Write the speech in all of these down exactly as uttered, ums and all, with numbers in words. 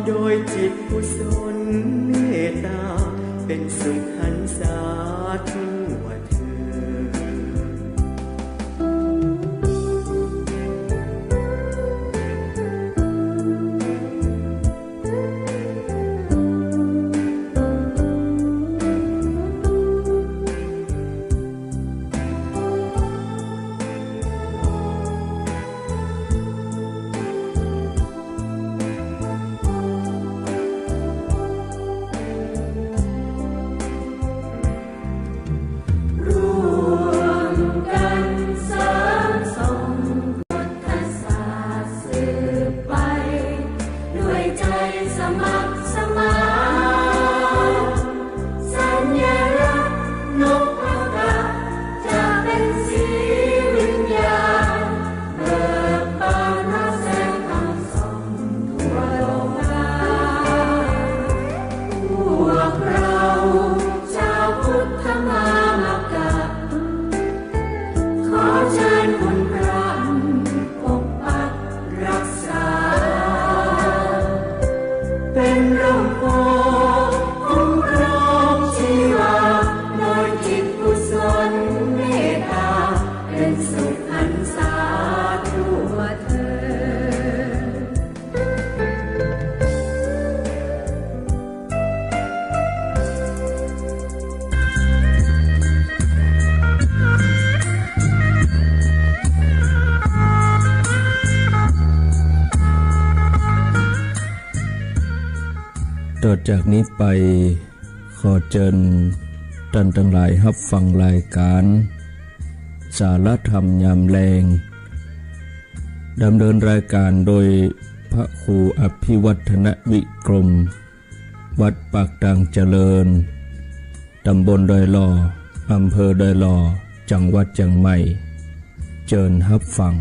โดยจิตกุศลเมตตา เป๋นสุขหันษาทั่วเถิด ร่วมกั๋นเสริมส่งพุทธศาสตร์สืบไป ด้วยใจ๋สมัครสมาน สัญลักษณ์นพกะ จะเป๋นสีวิญญาณ เบิกบานพระแสงธรรมส่องทั่วโลกา พวกเราชาวพุทธมามกะ ขอเจิญคุณพระปกปักรักษา เป๋นร่มโพธิ์คุ้มครองชีวา โดยจิตกุศลเมตตา เป๋นสุขหันษาทั่วเถิด ต่อจากนี้ไป ขอเจิญต้านตังหลายฮับฟังรายก๋าน สาระธรรมยามแลง ดำเนินรายก๋านโดยพระครูอภิวัฒนวิกรม วัดปากตางเจริญ ต๋ำบลดอยหล่อ อำเภอดอยหล่อ จังหวัดเจียงใหม่ เจิญฮับฟัง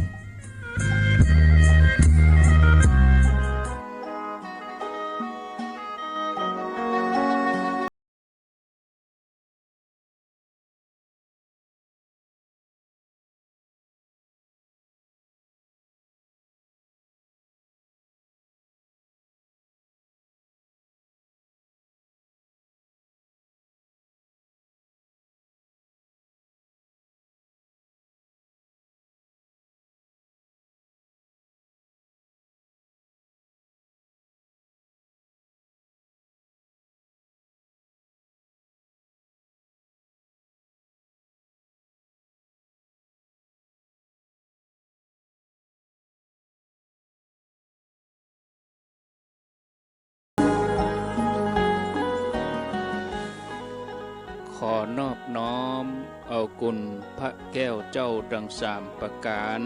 ขอนอบน้อมเอาคุณพระแก้วเจ้าตังสามประก๋าน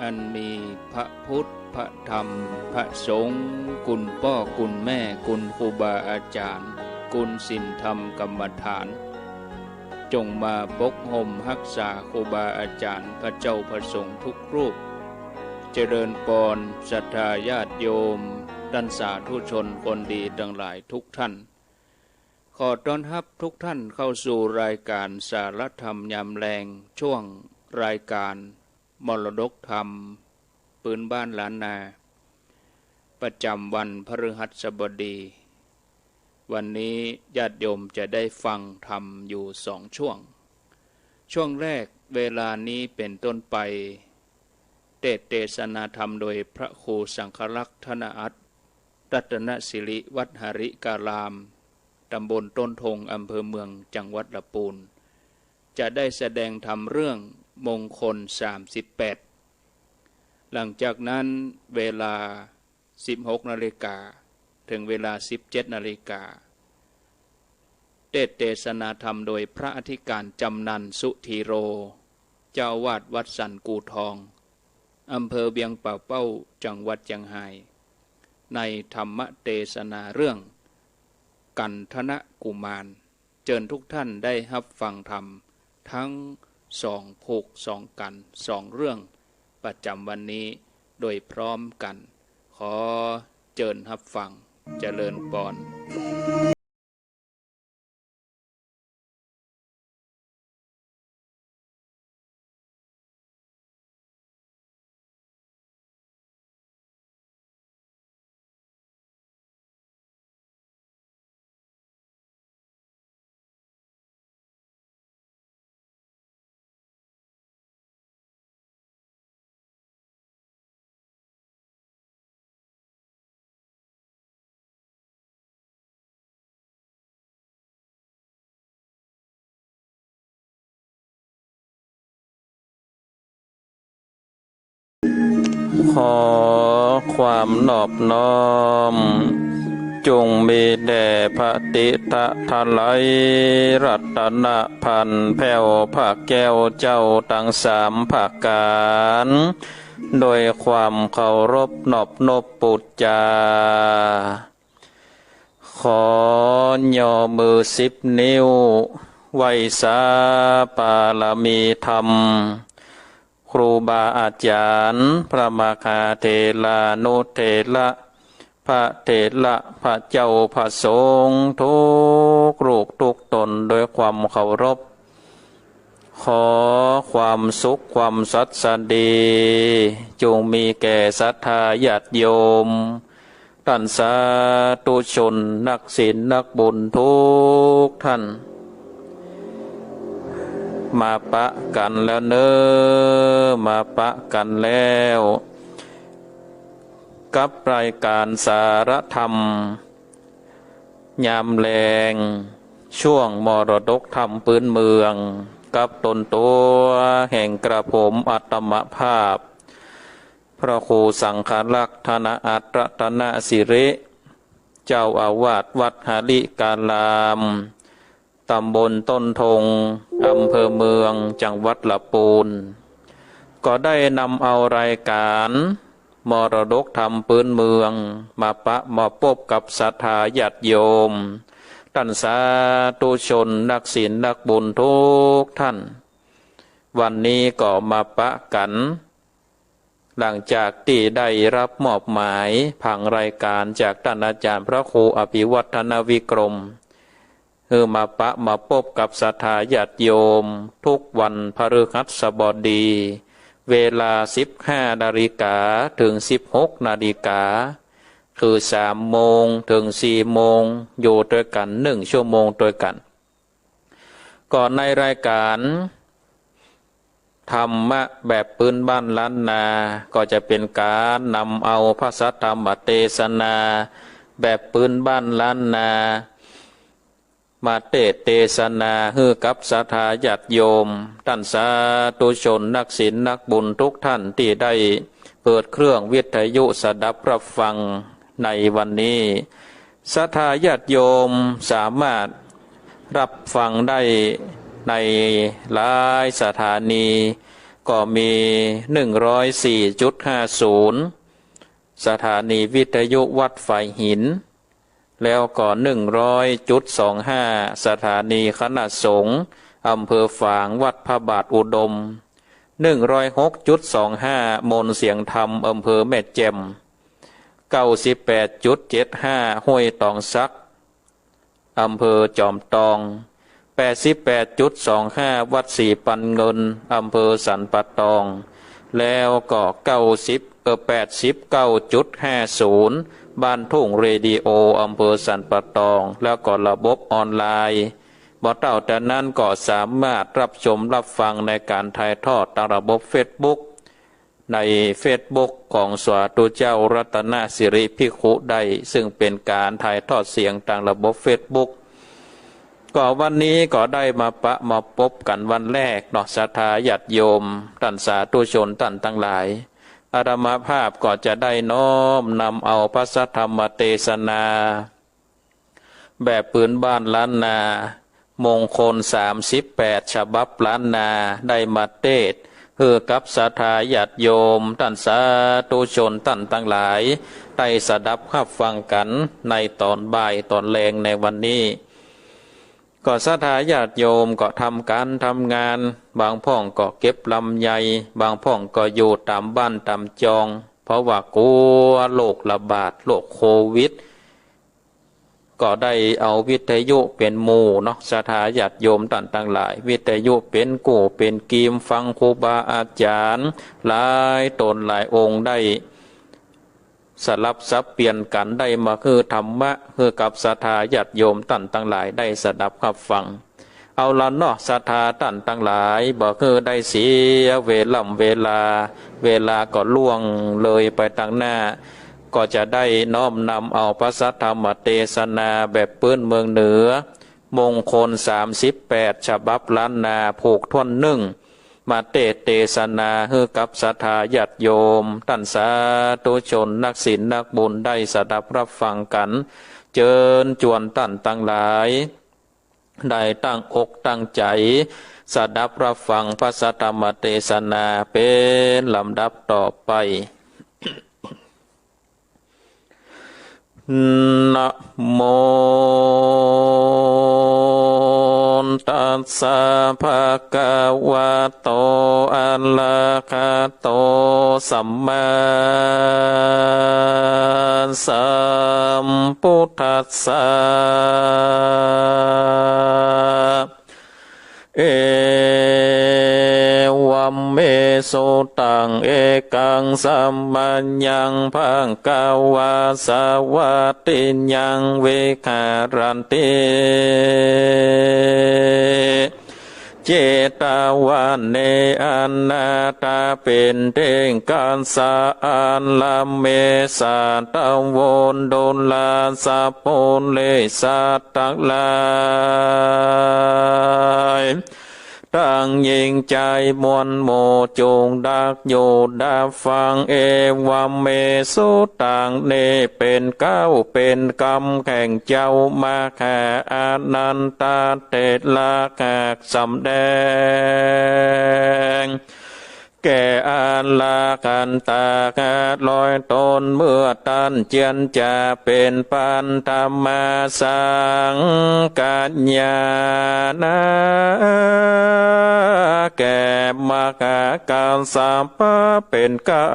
อันมีพระพุทธ พระธรรม พระสงฆ์ คุณป้อคุณแม่ คุณครูบาอาจ๋ารย์ คุณศีลธรรมกรรมฐาน จงมาปกห่มฮักษาครูบาอาจ๋ารย์ พระเจ้าพระสงฆ์ทุกรูป เจริญปอน ศรัทธาญาติโยม ต้านสาธุชนคนดีตังหลายทุกท่าน ขอต้อนฮับทุกท่านเข้าสู่รายก๋านสาระธรรมยามแลง ช่วงรายก๋านมรดกธรรม ปื๊นบ้านล้านนา ประจ๋ำวันพฤหัสบดี วันนี้ญาติโยมจะได้ฟังธรรมอยู่สองช่วง ช่วงแรกเวลานี้เป๋นต้นไป เตสน์เตสนาธรรมโดยพระครูสังฆรักษ์ ธนอัต รัตนสิริ วัดหริการาม ต๋ำบลต้นทง อำเภอเมือง จังหวัดลำปูน จะได้แสดงธรรมเรื่องมงคลสามสิบแปด หลังจากนั้นเวลาสิบหกนาฬิกา เถิงเวลาสิบเจ็ดนาฬิกา เตสน์เตสนาธรรมโดยพระอธิก๋านจำนัน สุธีโร เจ้าอาวาสวัดสันกู่ทอง อำเภอเวียงป่าเป้า จังหวัดเจียงฮาย ในธรรมเตสนาเรื่องกัณฑนกุมาร เจิญทุกท่านได้ฮับฟังธรรมทั้งสองผูกสองกัณฑ์สองเรื่องประจ๋ำวันนี้โดยพร้อมกั๋น ขอเจิญฮับฟัง เจริญปอน ขอความนอบน้อม จงมีแด่พระเตระไตรยรัตนพันธ์แผ้วพระแก้วเจ้าตังสามประก๋าน โดยความเคารพนอบนบปู๋จา ขอย่อมือสิบนิ้ว ไหว้สาบารมีธรรม ครูบาอาจ๋ารย์ พระมหาเถรานุเถระ พระเถระ พระเจ้า พระสงฆ์ ทุกรูปทุกต๋น โดยความเคารพ ขอความสุขความสัสดี จงมีแก่ศรัทธาญาติโยม ต้านสาธุชน นักศีลนักบุญทุกท่าน มาปะกั๋นแล้วเน่อ มาปะกั๋นแล้ว กับรายก๋านสาระธรรม ยามแลง ช่วงมรดกธรรมปื๊นเมือง กับต๋นตั๋วแห่งกระผมอาตมาภาพ พระครูสังฆรักษ์ ธนอัตร รัตนสิริ เจ้าอาวาสวัดหริการาม ต๋ำบลต้นธง อำเภอเมือง จังหวัดละปูน ก็ได้นำเอารายก๋าน มรดกธรรมปื๊นเมือง มาปะมาปบกับศรัทธาญาติโยม ต้านสาธุชน นักศีลนักบุญทุกท่าน วันนี้ก็มาปะกั๋น หลังจากตี้ได้รับมอบหมายผังรายก๋านจากต้านอาจ๋ารย์พระครูอภิวัฒนวิกรม หื้อมาปะมาปบกับศรัทธาญาติโยม ทุกวันพฤหัสบดี เวลาสิบห้านาฬิกาเถิงสิบหกนาฬิกา คือสามโมงเถิงสี่โมง อยู่ตวยกั๋นหนึ่งชั่วโมงตวยกั๋น ก็ในรายก๋าน ธรรมะแบบปื๊นบ้านล้านนา ก็จะเป๋นก๋านนำเอาพระสัทธรรมเตสนา แบบปื๊นบ้านล้านนา มาเตสน์เตสนาหื้อกับศรัทธาญาติโยม ต้านสาธุชน นักศีลนักบุญทุกท่านตี้ได้เปิดเครื่องวิทยุสดับฮับฟังในวันนี้ ศรัทธาญาติโยมสามารถฮับฟังได้ในหลายสถานี ก็มี หนึ่งร้อยสี่จุดห้าศูนย์ สถานีวิทยุวัดฝายหิน แล้วก็ หนึ่งร้อยจุดสองห้า สถานีคณะสงฆ์อำเภอฝางวัดพระบาทอุดม หนึ่งร้อยหกจุดสองห้า มนต์เสียงธรรมอำเภอแม่แจ่ม เก้าสิบแปดจุดเจ็ดห้า ห้วยตองสัก อำเภอจอมตอง แปดสิบแปดจุดสองห้า วัดศรีปันเงิน อำเภอสันป่าตอง แล้วก็ เก้าสิบ เอ่อ แปดสิบเก้าจุดห้าศูนย์ บ้านทุ่งเรดิโอ อำเภอสันป่าตอง แล้วก็ระบบออนไลน์ บ่เต้าแต่นั้นก็สามารถฮับชมฮับฟังในก๋านถ่ายทอดตางระบบเฟซบุ๊ก ในเฟซบุ๊กของสาธุเจ้ารัตนสิริภิกขุได้ ซึ่งเป๋นก๋านถ่ายทอดเสียงตางระบบเฟซบุ๊ก ก็วันนี้ก็ได้มาปะมาปบกั๋นวันแรกเนาะ ศรัทธาญาติโยม ต้านสาธุชนต้านตังหลาย อาตมาภาพก็จะได้น้อมนำเอาพระสัทธรรมเตสนา แบบปื๊นบ้านล้านนา มงคลสามสิบแปดฉบับล้านนา ได้มาเตสน์หื้อกับศรัทธาญาติโยม ต้านสาธุชนต้านตังหลาย ได้สดับฮับฟังกั๋นในต๋อนบ่ายต๋อนแลงในวันนี้ ก็ศรัทธาญาติโยมก็ทำก๋านทำงาน บางพ่องก็เก็บลำไย บางพ่องก็อยู่ต๋ามบ้านต๋ามจอง เพราะว่ากั๋วโรคระบาด โรคโควิด ก็ได้เอาวิทยุเป๋นหมู่เนาะ ศรัทธาญาติโยมต้านตังหลาย วิทยุเป๋นกู้เป๋นกีม ฟังครูบาอาจ๋ารย์หลายต๋นหลายองค์ได้สลับสับเปลี่ยนกั๋น ได้มาหื้อธรรมะหื้อกับศรัทธาญาติโยมต้านตังหลายได้สดับฮับฟัง เอาละเนาะ ศรัทธาต้านตังหลาย บ่หื้อได้เสียเวล่ำเวลา เวลาก็ล่วงเลยไปตางหน้า ก็จะได้น้อมนำเอาพระสัทธรรมเตสนาแบบปื๊นเมืองเหนือ มงคลสามสิบแปดฉบับล้านนา ผูกถ้วนนึ่ง มาเตศน์เตสนาหื้อกับศรัทธาญาติโยม ต้านสาธุชนนักศีลนักบุญได้สดับฮับฟังกั๋น เจิญจวนต้านตังหลาย ได้ตั้งอกตั้งใจ๋ สดับฮับฟังพระสัทธรรมเตสนาเป๋นลำดับต่อไป นะโมตัสสะ ภะคะวะโต อะระหะโต สัมมาสัมพุทธัสสะ เอวัมเม สุตัง เอกัง สัมมัญญัง ภะคะวา สะวะติยัง วิหารันติ เจตวะเน อะนาถาปิณฑิกัสสะ อะระเม สาธะโว ดูราสัพปุริสัตว์ตังหลาย ตังญิงจายมวลหมู่ จุ่งดักอยู่ดักฟัง เอวัมเม สุตัง นี้เป๋นเก๊าเป๋นกำแห่งเจ้ามหาอานันทะเถระ หากสำแดง แก่อรหันตาห้าร้อยต๋น เมื่อต้านเจียรจาเป๋นปัทมาสังฆญาณา แก่มหากัสสปะเป๋นเก๊า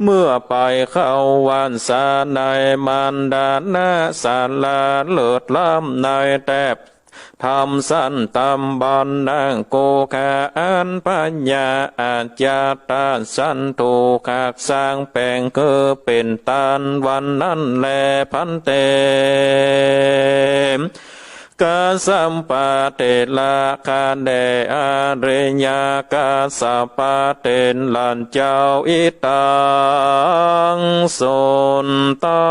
เมื่อไปเข้าวัสสาในมัณฑนะศาลา เลิศล้ำในแถบ ธรรมสันตบัน นางโกขาอันพญาอาชาตสันถูกหักสางแป๋ง คือเป๋นต้านวันนั้นแล ภันเต กัสสปะเถระ ข้าแด่อริยะกัสสปะเถระเจ้า อิตัง สุตตั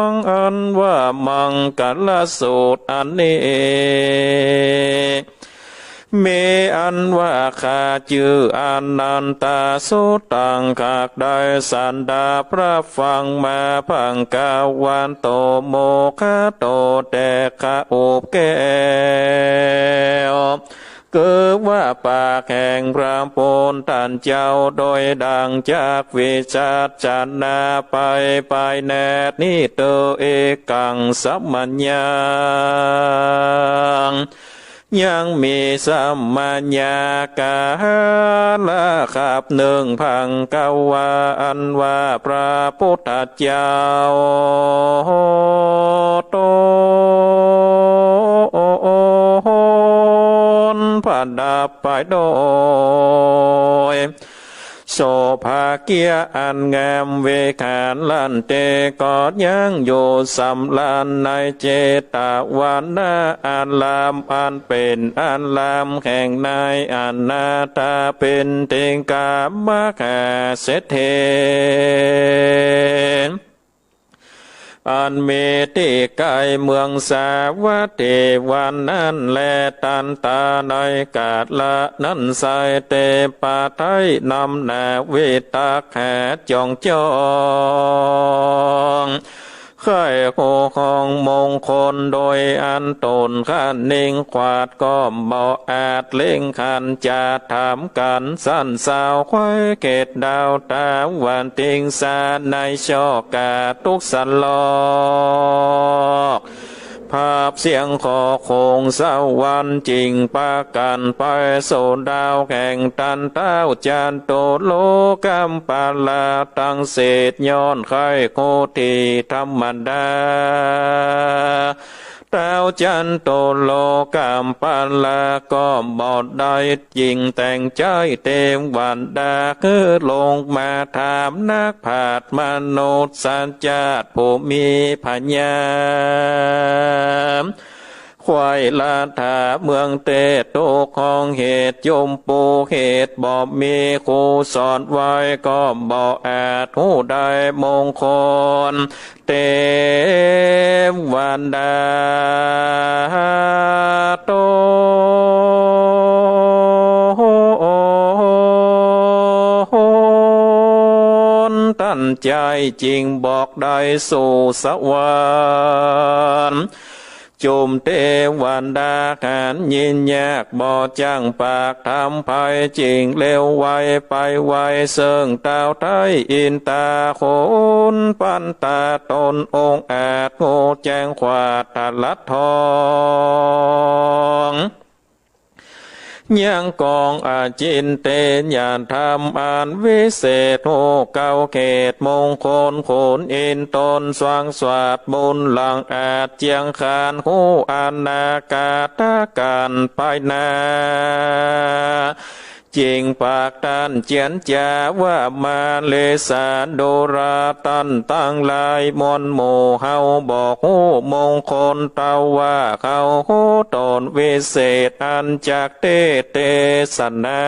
ง อันว่ามังคลสูตรอันนี้ มีอันว่าข้าจื้ออานันทะ สุตตัง หากได้สดับฮับฟังมา ภะคะวะโต โมคคัตโต แต่ข้าโอบแก้ว คือว่าปากแห่งพระพุทธเจ้า โดยดังจักวิจัชนาไป ไปแน่นี้เตอ เอกัง สัมมัญญัง ยังมีสัมมัญญาการะกับหนึ่ง ภะคะวา อันว่าพระพุทธเจ้า ตนประดับไปโดย โสภาเกียอันงาม วิหารันติ ก็ยังอยู่สำราญในเจตวนาอาราม อันเป๋นอารามแห่งนายอนาถปิณฑิกะมหาเศรษฐี อันมีตี้ใก้เมืองสาวัตถีวันนั้นแล ตันตาในกาละนั้นไส้ เตปะไท้นำหน้าวิตกหาจ้องจ้อง ใค่ฮู้ห้องมงคล โดยอันต๋นคนิ่งขวาดก็บ่อาจเล็งหัน จะถามกั๋นสั้นสาวไขว้เขตดาวตาวันติงสาในซอกกาทุกสลอก ภาพเสียงขอโขงสวรรค์จิ่งปากั๋นไปสู่ดาวแห่งตันเท้าจตุโลกัมปะละตังเสด ย้อนใค่ฮู้ตี้ธรรมดา เท้าจตุโลกัมปะละก็บ่ได้ จิ่งแต่งใจ๊เตวดาหื้อลงมาถามนักปราชญ์มนุษย์ชาติผู้มีผญา ไขว้ละถาเมืองเตส ตุ๊กข์ของเหตุ จุมปูเหตุ บ่มีครูสอนไว้ ก็บ่อาจฮู้ได้มงคล เตวดาต๋น ต้านใจ๋จึงบอกได้สู่สวรรค์ จุมเตวดาหันยินยาก บ่จั้งปากถามไพ จึงเร็วไวไปไว เซิ่งต้าวไท้อินตาโขน ปันตาต๋นองอาจ ฮู้แจ้งขวาดตะหลัดทอง ยังกองอจินเตยธรรมอันวิเศษ ฮู้เกล้าเขตมงคล ขุนอินต๋นสว่างสวัสดิ์ บุญหลังอาจเจียงขาน ฮู้อนาคตก๋านไปหน้า จึงปากต้านเจียรจาว่า มาเลสาดูรา ต้านตังหลายมวลหมู่ เฮาบอกฮู้มงคล เต้าว่าเฮาฮู้ต๋นวิเศษ อันจักเตสน์เตสนา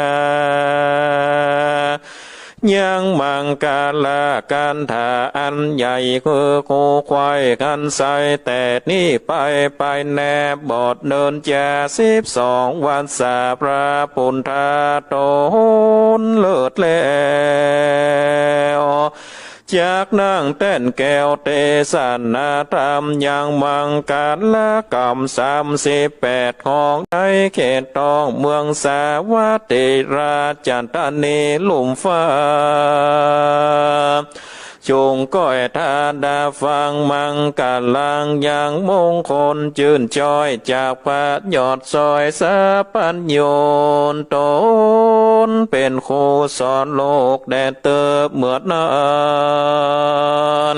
ยังมังคละคันถาอันใหญ่ คือคู่ไขว้กันใส่ แต่นี้ไป ไปแน่บทเนินจา สิบสองวรรษา พระพุทธาต๋นเลิศแล้ว จักนั่งแต้นแก้วเตสนาธรรม ยังมังคละกำสามสิบแปด ของในเขตต้องเมืองสาวัตถี ราชธานีลุ่มฟ้า จุ่งก้อยธาดาฟังมังคลัง ยังมงคลจื้นจ้อย จากพระยอดซอยสัพพัญญู ต๋นเป๋นครูสอนโลกแดเตอเมื่อนั้น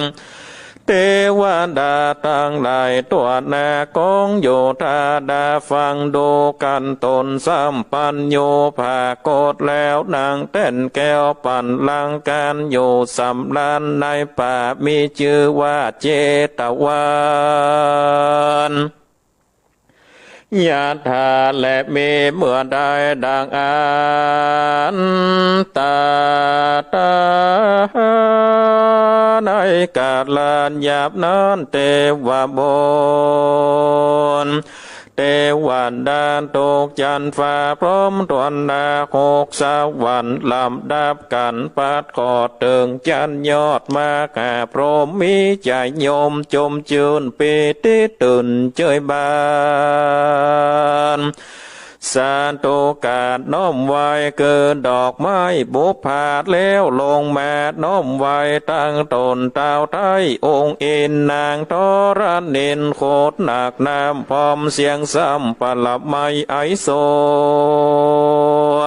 เตวดาตังหลายตั๋วหน้ากองอยู่ธาดาฟัง ดูกั๋นต๋นสัพพัญญูผากฏแล้ว นั่งแต้นแก้วปั๋นลังก์กั๋นอยู่สำราญในป่า มีจื้อว่าเจตวัน ยถาแลมีเมื่อใดดั่งอันตถาในก๋าลหยาบนั้น เตวบุตร เตวดาทุกจั๊นฟ้าพร้อมตั๋วหน้าหกสวรรค์ ลำดับกั๋นปัดขอดเถิงจั๊นยอดมหาพรหม มีใจ๋ยมจมจื้นปีติตื่นเจิยบาน สาธุก๋านน้อมไหว้คือดอกไม้บุปผา แล้วลงมาน้อมไหว้ตังต๋นเต้าไท้องค์อินทร์นางธรณี โคตรหนักน้ำพร้อมเสียงสัมปะละไมไอส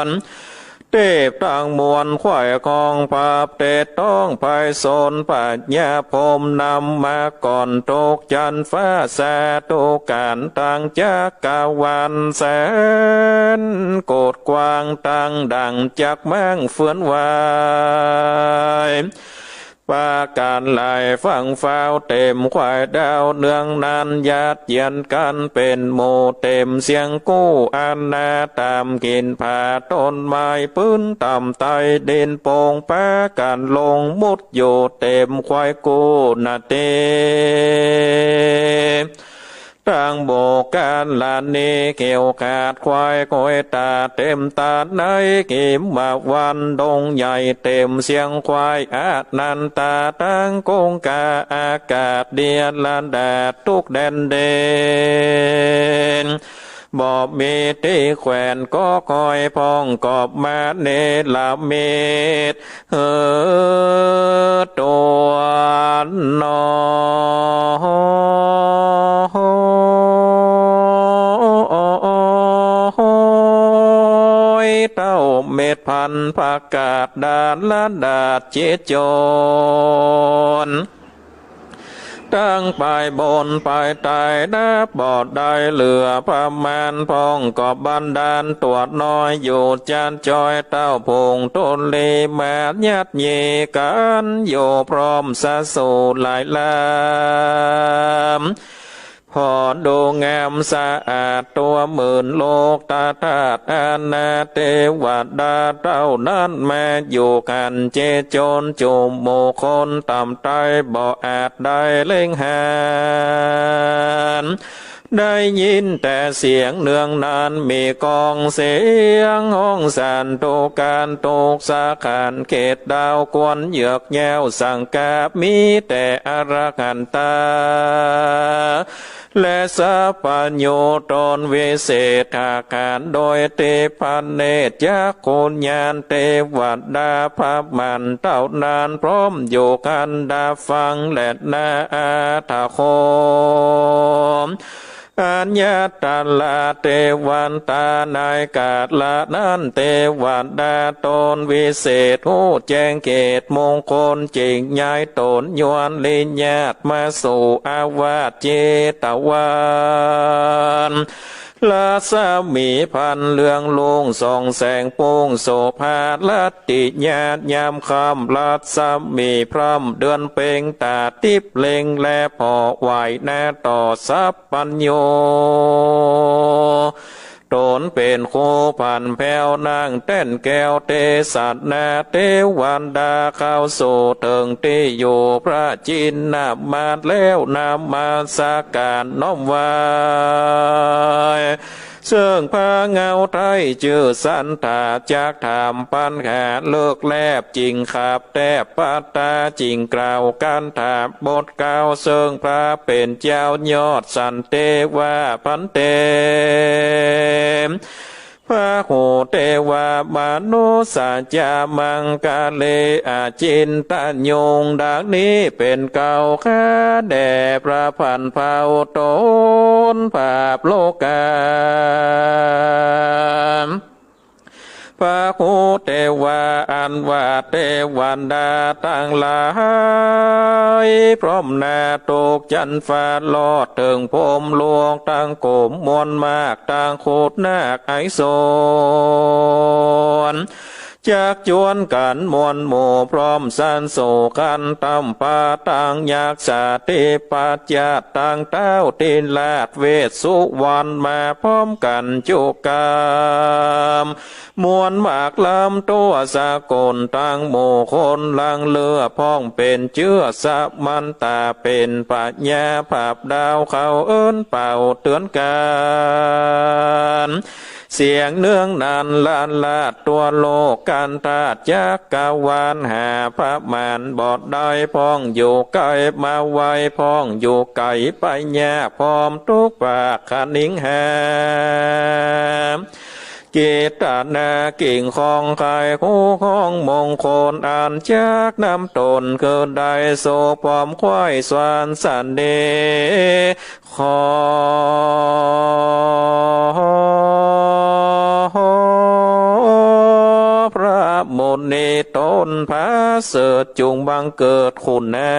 น เตพตังมวลไขว้ของปรับเตศต้องไพศาลพญาพรหมนำมาก่อนทุกจั๊นฟ้า สาธุก๋านตังจักรวาลแสนโกฏกว้าง ตังดั่งจักแม้งเฟือนไหว ประก๋านหลายฟั่งฟ้าวเตมไขว้ดาวเนืองนั้น ยัดเยียดกั๋นเป๋นหมู่เตมเสียงกู้อาณาต๋ามกิ๋นผาต้นไม้ปื๊นต่ำใต้ดินโป่ง ปากั๋นลงมุดอยู่เตมไขว้กู้นาเต ตังบุคคละนีเขียวขาดไขว้คอยต๋าเตมต๋าในกิมวันดงใหญ่เตมเสียงไขว้อนันตาตังคงคาอากาศเดียระดาษทุกแดนเดน บ่มีตี้แขวนก็คอยพ่องกอบมาเนรมิต หื้อตั๋วน้อยเต้าเม็ดพันธุ์ผักกาดดาระดาษเจโจร ตังไปบนไปใต้นับบ่ได้เหลือประมาณ พ่องกอบบรรดาลตั๋วน้อยอยู่จั๊นจ้อย เต้าผงธุลีมายัดเยียดกั๋นอยู่พร้อมสะสู่หลายลำ ผ่อดูงามสะอาด ตั๋วหมื่นโลกาธาตุ อาณาเตวดาเหล่านั้น มาอยู่หั้นเจโจรจุมหมู่คน ต่ำต้อยบ่อาจได้เล็งหัน ได้ยินแต่เสียงเนืองนาน มีก๋องเสียงฮ้องสั่น ทุกก๋านทุกสถาน เขตดาวควรเยือกแย้วสังคา มีแต่อรหันตา และสัพพัญญูต๋นวิเศษ หากหันโดยทิพเนตร จักขุญาณ เตวดาพระมารเหล่านั้น พร้อมอยู่หั้นดับฟังแลนา อาถโข อัญญตราเตวตา ในกาละนั้น เตวดาต๋นวิเศษ ฮู้แจ้งเขตมงคล จึงย้ายต๋นยวนริญาต มาสู่อาวาสเจตวัน รัศมีพันเรืองรุ่ง ส่องแสงปุ้งโสภา รัตติยาตยามค่ำ รัศมีพร่ำเดือนเพ็ญ ตาทิพย์เล็งแลผ่อ ไหว้นาต่อสัพพัญญู ต๋นเป๋นครูผันแผ้ว นั่งแต้นแก้วเตสนา เตวดาเข้าสู่เถิงตี้อยู่ พระจินนมาศแล้วนมัสก๋ารน้อมไหว้ เซิ่งพระเงาไท้จื้อสัณฐา จักถามปัญหาเลิกแลบ จึงขับแทบปัตตา จึงกล่าวคาถาบทเก้า เซิ่งพระเป๋นเจ้ายอดสันเตวา ภันเต พหูเตวามนุสสาจามังคะเล อจินตะยุง ดังนี้เป๋นเกล้า ข้าแด่พระผันเผ้าต๋นผาบโลกา พหูเตวา อันว่าเตวดาตังหลาย พร้อมนาทุกจั๊นฟ้า ลอดเถิงพรหมโลกตังขุมมวลมาก ตังครุฑนาคไอสน จักจวนกั๋นมวลหมู่ พร้อมสันสู่คันธพรรม ตังยักษาทิพยาชาติ ตังท้าวทิราชเวสสุวรรณ มาพร้อมกั๋นจุกรรม มวลมากล้ำทั่วสกล ตังหมู่คนหลังเลือ พ่องเป๋นเจื้อสมันตา เป๋นพญาผาบดาว เขาเอิ้นเป่าเตือนกั๋น เสียงเนืองนันล้านลาดทั่วโลกาธาตุจักรวาล หาประมาณบ่ได้ พ่องอยู่ใก้มาไว พ่องอยู่ไก๋ไปยาก พร้อมทุกปากคณิงหา เกตนากิ่งของไขคู่ของมงคล อันจักนำต๋นคือได้สุข พร้อมไขว้สรรเสน่ห์ ขอพระมุนีต๋นผาเสริฐ จุ่งบังเกิดคุณนา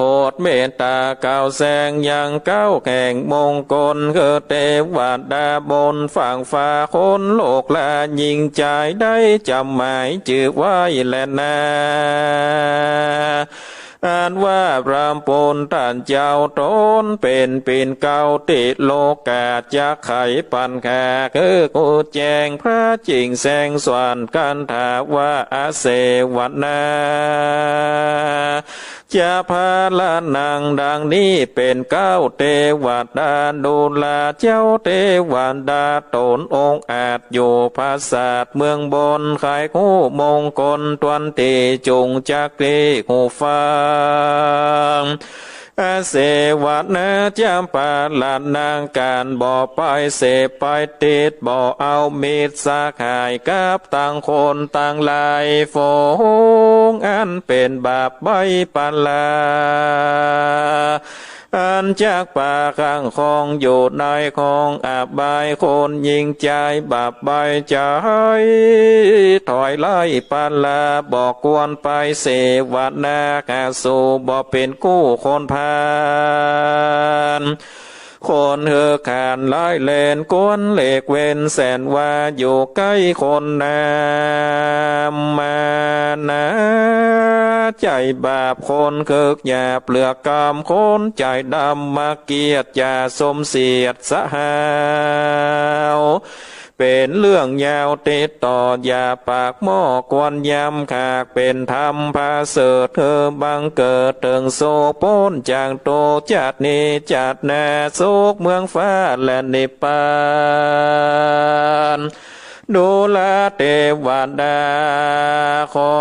โผดเมตตาเกล้าแสงยังเกล้าแห่งมงคล คือเตวดาบนฟากฟ้า คนโลกลายิ่งใจ๋ได้จ๋ำหมายจื้อไว้แลนา อันว่าพระปุทธเจ้าต๋นเป๋นปิ่นเกล้าตี้โลกาจักไขปัญหา คือฮู้แจ้งพระจิ่งแสงสว่าง คันถาว่า อเสวนา จะพาลานัง ดังนี้เป๋นเกล้าเตวดา ดูราเจ้าเตวดาต๋นองอาจ อยู่ปราสาทเมืองบน ใค่ฮู้มงคลตวนตี้จุ่งจักตี้ฮู้ฟัง อเสวนา จะพาลานัง ก๋านบ่ไปเสพไปติด บ่เอามิตรสหายกับตังคนตังหลาย ฝูงอันเป๋นบาปใบ้ปรา อันจักปาขังคองอยู่ในห้องอบาย คนยิ่งใจ๋บาปใบ้ใจ๋ ถอยไล่ปรา บ่ควรไปเสวนา หาสู่บ่เป๋นกู้คนพาล คนเฮอขานร้ายแรง กวนเหล็กเว้นแสนว่า อยู่ใก้คนนำมานา ใจ๋บาปคนเคิกหยาบ เปลือกกำคนใจ๋ดำ มักเกียจจ๋าสมเสียดสหาว เป๋นเรื่องยาวติดต่อ อย่าปากหม้อควรยำขาก เป๋นธรรมประเสริฐ เฮอบังเกิดเถิงสุข ป๊นจากทุกข์จาตินี้จาติหน้า สุขเมืองฟ้าและนิพพาน ดูราเตวดา ขอ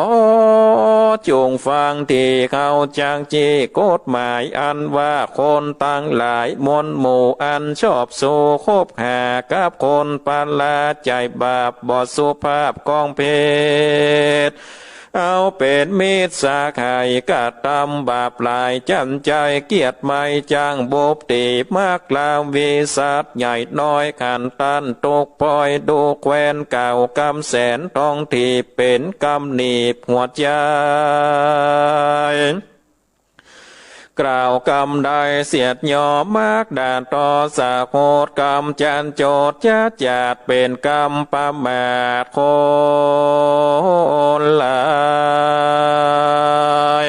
จุ่งฟังตี้เฮาจักจี้ กฎหมายอันว่าคนตังหลายมวลหมู่ อันชอบสู่คบหากับคนปะรา ใจ๋บาปบ่สุภาพของเพศ เอาเป๋นมิตรสหาย กระตำบาปหลาย จ๋ำใจ๋เกียจไหม้ จั้งบุบตี๋มักลาวี สัตว์ใหญ่น้อยขันตัน ตุ๊กปอยดูแควนเก่ากำแสน ทองถีบเป๋นกำหนีบหัวใจ๋ กล่าวกำได้เสียดหย่อ มักดาลต่อสะโหด กำจัดโจทย์จะจาด เป๋นกำประมาทคนหลาย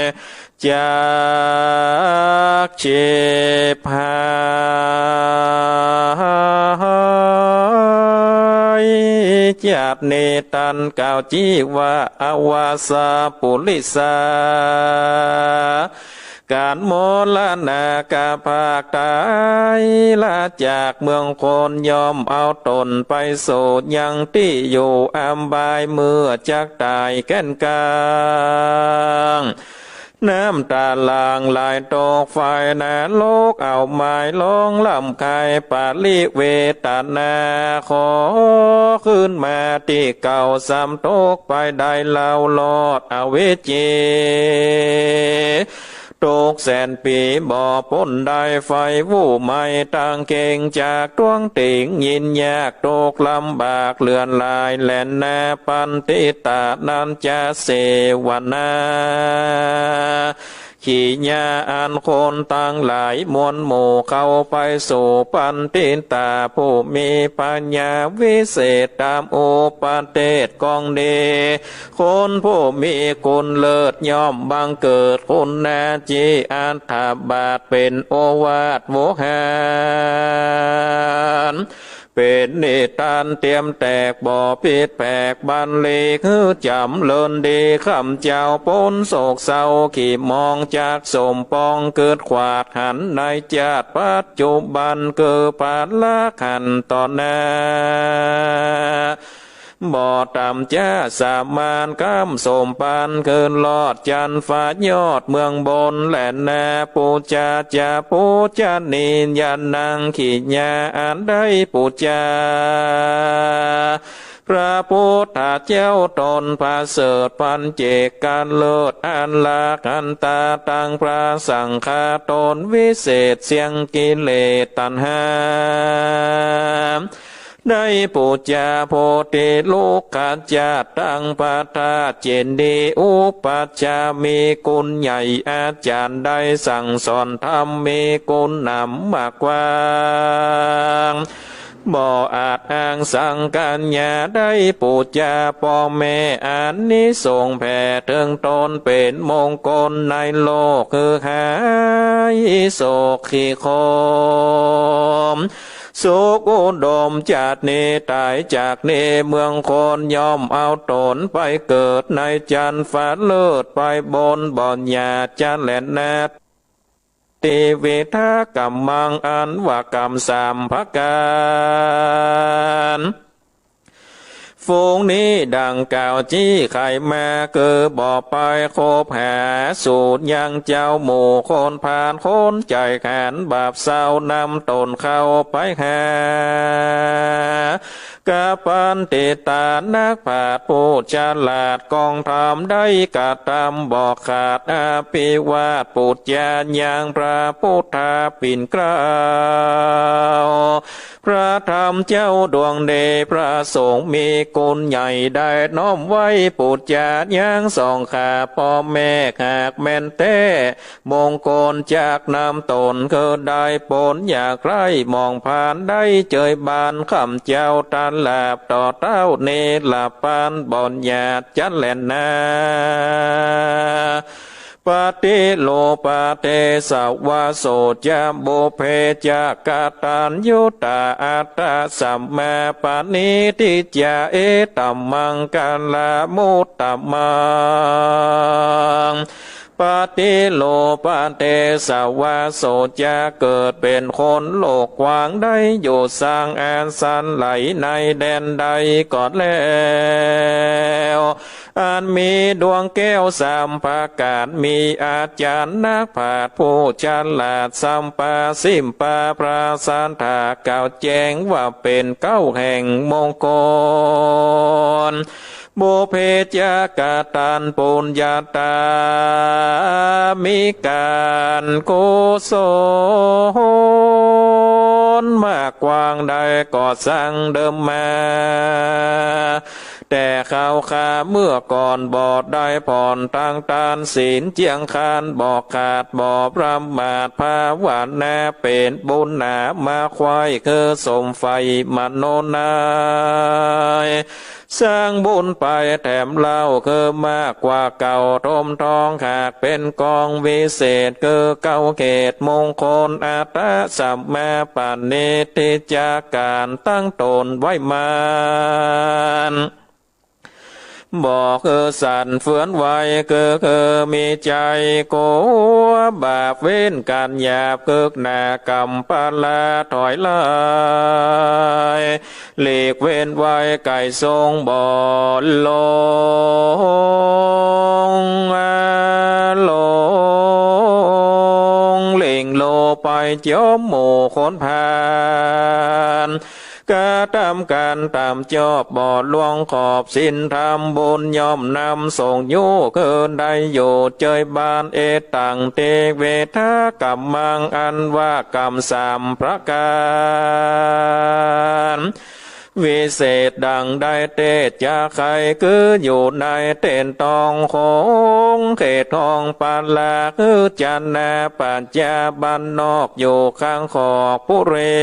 จักฉิบหาย จาตินี้ตันกล่าวจี้ว่า อวาสปุริสา ก๋านมรณะกะภาคต๋าย ละจากเมืองคน ย่อมเอาต๋นไปสู่ยังตี้อยู่อบาย เมื่อจักต๋ายแก้นก้าง น้ำต๋าหลั่งไหลตกไฟนรก เอาไม้ลงล้ำไคปริเวทนา ขอคืนมาตี้เก่า ซ้ำตกไปได้เล่ารอดอเวจี ทุกข์แสนปี๋บ่ป๊นได้ ไฟอู้ไหม้ตังเข่ง จากตวงเต็งยินยาก ทุกข์ลำบากเลือนหลายแลนา ปัณฑิตานั้นจะเสวนา ขีญาอันคนตังหลายมวลหมู่ เข้าไปสู่ปัณฑิตาผู้มีปัญญาวิเศษ ต๋ามอุปเทศของดี คนผู้มีคุณเลิศย่อมบังเกิดคุณนา จี้อัฏฐบาทเป๋นโอวาทโวหาร เป๋นนิทานเตียมแตกบ่ผิดแผก บรรลีกหื้อจ๋ำเริญดี ค่ำเจ้าป๊นโศกเศร้า ขี้มองจักสมปอง กึ๊ดขวาดหันในจาติปัจจุบัน คือพระละขันต่อหน้า บ่ต่ำจ๊าสามาน ก้ำสมปันขึ้นลอดจันทร์ฟ้ายอดเมืองบนแลนา ปู๋จาจะปู๋จานิยานัง ขีญาอันได้ปู๋จา พระพุทธเจ้าต๋นประเสริฐปัญเจกเลิศ อันละขันตาตังพระสังฆาต๋นวิเศษ เสี้ยงกิเลสตัณหา ได้ปู๋จาโพธิลุกขจาตุ ตังพระธาตุเจดีย์อุปัชฌาย์ มีคุณใหญ่อาจ๋ารย์ ได้สั่งสอนธรรม มีคุณหนำมากกว้าง บ่อาจอ้างสังกัญญา ได้ปู๋จาป้อแม่ อานิสงส์แผ่เถิงต๋น เป๋นมงคลในโลก หื้อหายโศกขีโคม สุขอุดมจาตินี้ ต๋ายจากนี้เมืองคน ย่อมเอาต๋นไปเกิดในจันทร์ฟ้าเลิศ ไปบนบ่อนหญ้าจะแลนา ติวิทากรรมัง อันว่ากรรมสามประก๋าน ฝูงนี้ดังกล่าวจี้ไขมา คือบ่ไปคบหาสูตรยังเจ้าหมู่คนพาล คนใจ๋ขานบาปเศร้านำต๋นเข้าไปหา กะปัณฑิตานักปราชญ์ผู้ฉลาด กองธรรมได้กระทำบ่ขาด อภิวาทปู๋จายังพระพุทธาปิ่นเกล้า พระธรรมเจ้าดวงดี พระสงฆ์มี บุญใหญ่ได้น้อมไหว้ปู๋จายังสองข้าป้อแม่ หากแม่นแต๊มงคลจากนำต๋น คือได้ป๋นอยากใคร่หมองผ่าน ได้เจยบานข้ำเจ้า ต้านลาบต่อเต้า เนรปันบ่หยาดจันแลนา ปฏิโลปะเทสะวะโสจะ ปุพเพจะกะตัญญูตา อัตตะสัมมาปะนิธิจา เอตัมมังคะลามุตตะมัง ปฏิโลปะเทสะวะโสจะ เกิดเป๋นคนโลกกว้าง ได้อยู่สร้างอาศัยในแดนใดก็แล้ว อันมีดวงแก้วสามประก๋าน มีอาจ๋ารย์นักปราชญ์ผู้ฉลาด สัมปาสิมปาพระสัตถากล่าวแจ้งว่าเป๋นเก๊าแห่งมงคล ปุพเพจะกะตัญปุญญาตา มีก๋านกุศลมากกว้าง ได้ก่อสร้างเดิมมา แต่คราวคราเมื่อก่อน บ่ได้ผ่อนตังตานศีลเจียงคาน บ่ขาดบ่ประมาทภาวนา เป๋นบุญหนามาไขว่ คือสมใฝ่มโนใน สร้างบุญไปแถมเล่า คือมากกว่าเก่าทมทอง หากเป๋นกองวิเศษ คือเก๊าเขตมงคล อัตตะสัมมาปะนิธิจะ ก๋านตั้งต๋นไว้มั่น บ่คือสั่นเฟือนไหว คือ คือมีใจ๋กั๋วบาปเวรก๋านหยาบ คึกหน้ากำปะลาถอยหลัง หลีกเว้นไว้ไก๋ทรงบ่หลง หลงเล่งโลไปจ๋อมหมู่คนพาล กระตำก๋านต๋ามจอบ บ่ล่วงขอบศีลธรรม บุญย่อมนำส่งอยู่ คือได้อยู่เจยบาน เอตัง เต เวทะ กัมมัง อันว่ากำสามประก๋าน วิเศษดังได้เตสจะใค่ คืออยู่ในเต็นท์ตองโขง เขตห้องปะลา คือจันนาปัจจาบ้านนอก อยู่ข้างขอกปุรี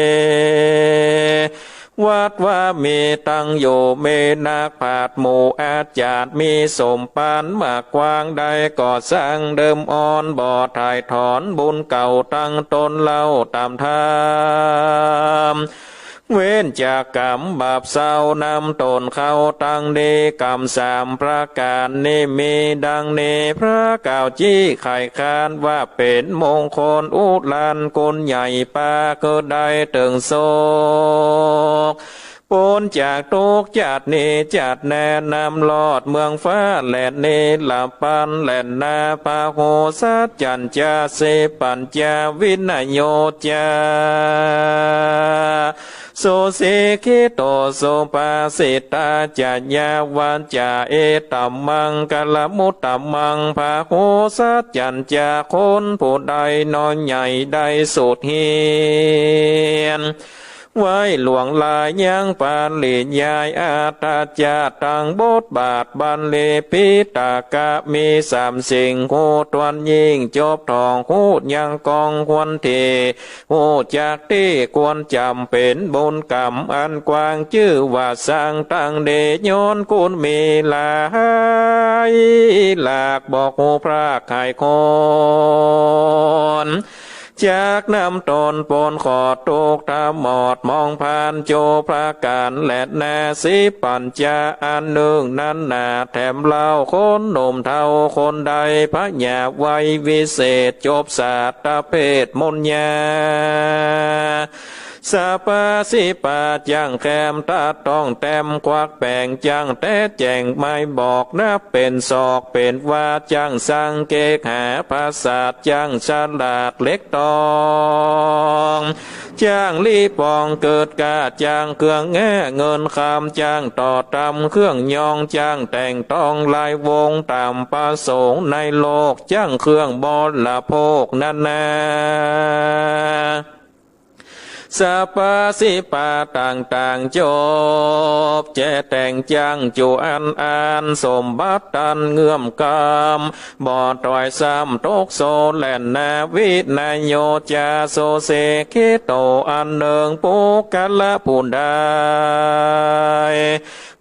วัดว่ามีตั้งอยู่ มีนักปราชญ์หมู่อาจ๋ารย์ มีสมภารมากกว้าง ได้ก่อสร้างเดิมอ่อน บ่ถ่ายถอนบุญเก่าตั้งต๋นเล่าต๋ามธรรม เว้นจากก๋รรมบาปเศร้านำต๋นเข้าตั้งดี ก๋รรมสามประก๋านนี้มีดังนี้ พระกล่าวจี้ไขค้านว่าเป๋นมงคลอุรันกุลใหญ่ปา คือได้เถิงสุข ป๊นจากตุ๊กข์จาตินี้จาติหน้า นำรอดเมืองฟ้าแหลนนิรปันแหลนนา พาหุสัจจัญจะ สีปัญจะ วินัยโยจะ สุสิกขิโต สุภาษิตา จยาวัจจะ เอตัมมังคะลามุตตะมัง พาหุสัจจัญจะ คนผู้ใดน้อยใหญ่ได้สูตรเฮียน ไว้หลวงหลายยังปริยายอัตถะจะตังบทบาทบัลลีปิตกะ มีสามสิ่ง ฮู้ถ้วนยิ่งจบถ่อง ฮู้ยังกองควรตี้ ฮู้จักตี้ควรจ๋ำ เป๋นบุญก๋รรมอันกว้าง จื้อว่าสร้างตั้งดี ย้อนกุศลมีหลายหลาก บ่ฮู้พรากหายคน จักนำต๋นป๊นขอดตุ๊กข์ทั้งหมด มองผ่านจุประก๋านแหลนนา สีปัญจะอันนึ่งนั้นนา แถมเล่าคนหนุ่มเฒ่าคนใด พยาไวยวิเศษ จบศาสตร์ประเภทมนต์ยา สปาสิปา จ้างแคมตัดต้องแต้ม ควักแป๋งจ้างแต๊แจ๋งไม้บอก นับเป๋นศอกเป๋นวา จ้างสังเกหาปราสาท จ้างฉลาดเหล็กตอง จ้างลี้ปองเกิดก้า จ้างเครื่องแง่เงินคำ จ้างต่อตำเครื่องยอง จ้างแต่งตองลายวงต๋ามประสงค์ในโลก จ้างเครื่องบริโภคนานา สะปาสิปาต่างๆ จบ แจแต่งจ้างจุอันอัน สมบัติตันเงื่อมกำ บ่ต้อยซ้ำตกโศกแลนา วินัยโยจาโสเส ขิโต อันนึ่งปุคคละผู้ใด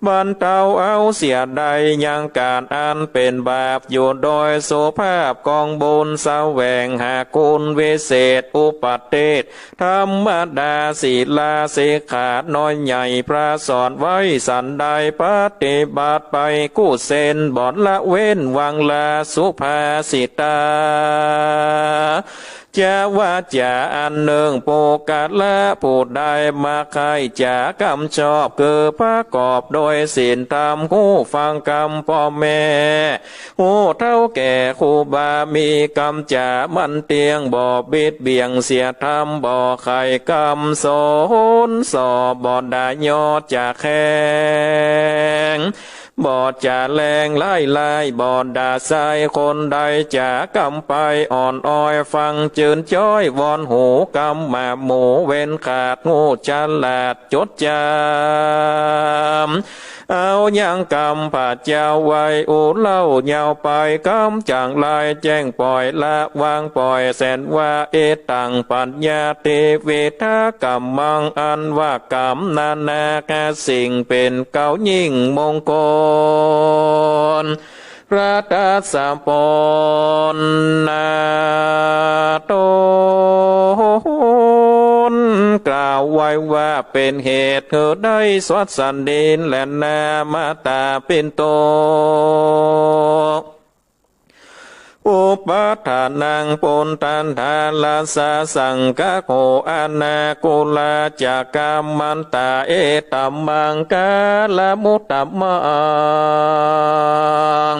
บรรเตาเอาเสียได้ยังก๋านอันเป๋นบาปอยู่ โดยสุภาพของบุญแสวงหาคุณวิเศษอุปเตศ ธรรมดาศีลาสิกขาน้อยใหญ่ พระสอนไว้สันใด ปฏิบัติไปกู้เส้น บ่ละเว้นวางลาสุภาษิตา จาวาจ๋าอันนึ่งปุคคละผู้ใด มักใค่จ๋ากำชอบ คือประกอบโดยศีลธรรม ฮู้ฟังกำป้อแม่ ฮู้เฒ่าแก่ครูบา มีกำจ๋ามั่นเตี้ยง บ่บิดเบี่ยงเสียธรรม บ่ใค่กำสนส่อ บ่ด่ายอจ๋าแข็ง บ่จ๋าแรงร้ายร้าย บ่ด่าใส่คนใด จ๋ากำไปอ่อนอ้อย ฟังจื้นจ้อยวอนหู กำมาหมู่เว้นขาด ฮู้ฉลาดจดจ๋ำ เอายังกำพระเจ้าไว้ อู้เล่ายาวไป กำจ๋างลายแจ้งปล่อย ละวางปล่อยแสนว่า เอตังปัญญาติวิทากัมมัง อันว่ากำนานาสิ่งเป๋นเก้ายิ่งมงคล พระทัสสะพลนาตน กล่าวไว้ว่าเป๋นเหตุหื้อได้สวัสดีแลนา มาตาปินโต อุปัฏฐานัง ปุตตันทารัสสะ สังคโข อนาคุลา จะกัมมันตา เอตัมมังคลมุตตมัง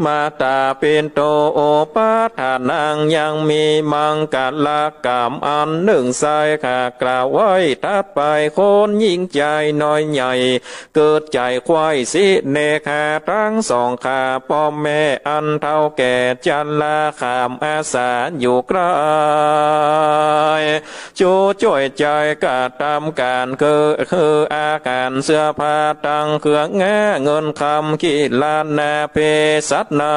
มาตาปินโต อุปัฏฐานัง ยังมีมังคละกำอันนึ่งไส้ ข้ากล่าวไว้ตัดไป คนหญิงจายน้อยใหญ่ เกิดใจ๋ใคว่สิเนหาตังสองข้าป้อแม่ อันเฒ่าแก่ชราข้ามอาสาอยู่ใก้ จู้จ้วยใจ๋กระตำก๋าน คือ คืออาหารเสื้อผ้าตังเครื่องงา เงินคำขีลานา เภสัชน้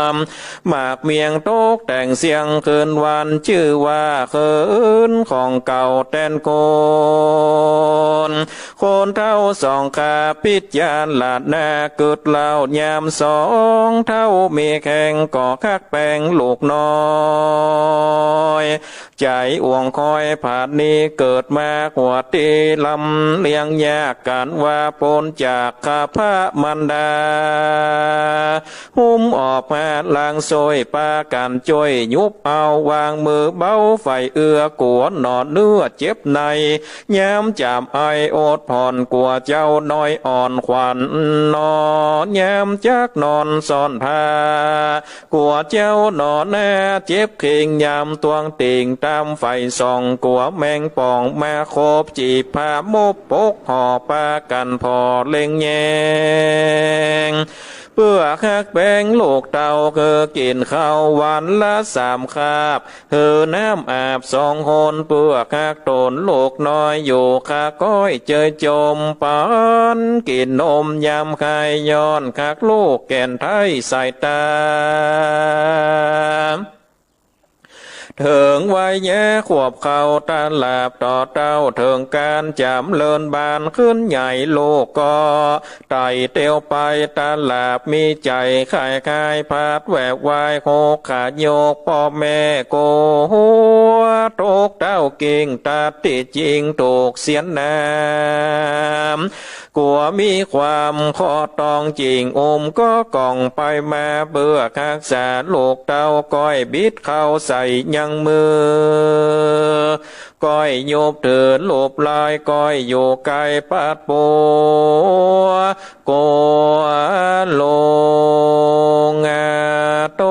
ำ หมากเมี่ยงตกแต่งเสี้ยงคืนวัน จื้อว่าคืนของเก่าแตนคน คนเฒ่าสองข้าพิจารณากึ๊ดเล่ายามสองเฒ่ามีแฮง ก็ฮักแปงลูกน้อย ใจ๋อ่วงคอยผาดนี้ เกิดมากั๋วตี้ลำเลี้ยงยาก ก๋านว่าป๊นจากข้าพระมารดา หุ้มออกมาลางซ่วย ปากั๋นจ้วยยุบเอา วางมือเบาใฝ่เอื้อ กั๋วหนอเนื้อเจ็บใน ยามจำไออดผ่อน กั๋วเจ้าน้อยอ่อนขวัญหนอ ยามจักนอนซ่อนผ้า กั๋วเจ้าหนอหน้าเจ็บเข่ง ยามตวงเต่งต๋ามไฟส่อง กั๋วแมงป่องมาคบ จีบผ้ามบปกห่อ ปากั๋นผ่อเล็งแยง เปื้อฮักแปงลูกเต้า คือกิ๋นข้าววันละสามคาบ หื้อน้ำอาบสองหน เปื้อฮักต๋นลูกน้อยอยู่ ข้าก้อยเจยจม ปั๋นกิ๋นนมยามใค่ ย้อนฮักลูกแก่นไท้สายต๋า เถิงวัยยะขวบเข้าตลาด ต่อเต้าเถิงก๋านจ๋ำเลินบานขึ้นใหญ่ ลูกก็ไต่เตียวไปตลาด มีใจ๋ใค่คายพัดแวววาย หกขายกป้อแม่กั๋วตกเต้าเก้ง ตัดตี้จิ่งถูกเสี้ยนน้ำ กั๋วมีความข้อต้องจิ่ง อุ้มก็ก่องไปมา เปื้อฮักษาลูกเต้า ก้อยบิดเข้าใส่ยังมือ ก้อยยุบถือลูบลาย ก้อยอยู่ใก้ปัดปั๋ว กั๋วลงอาโต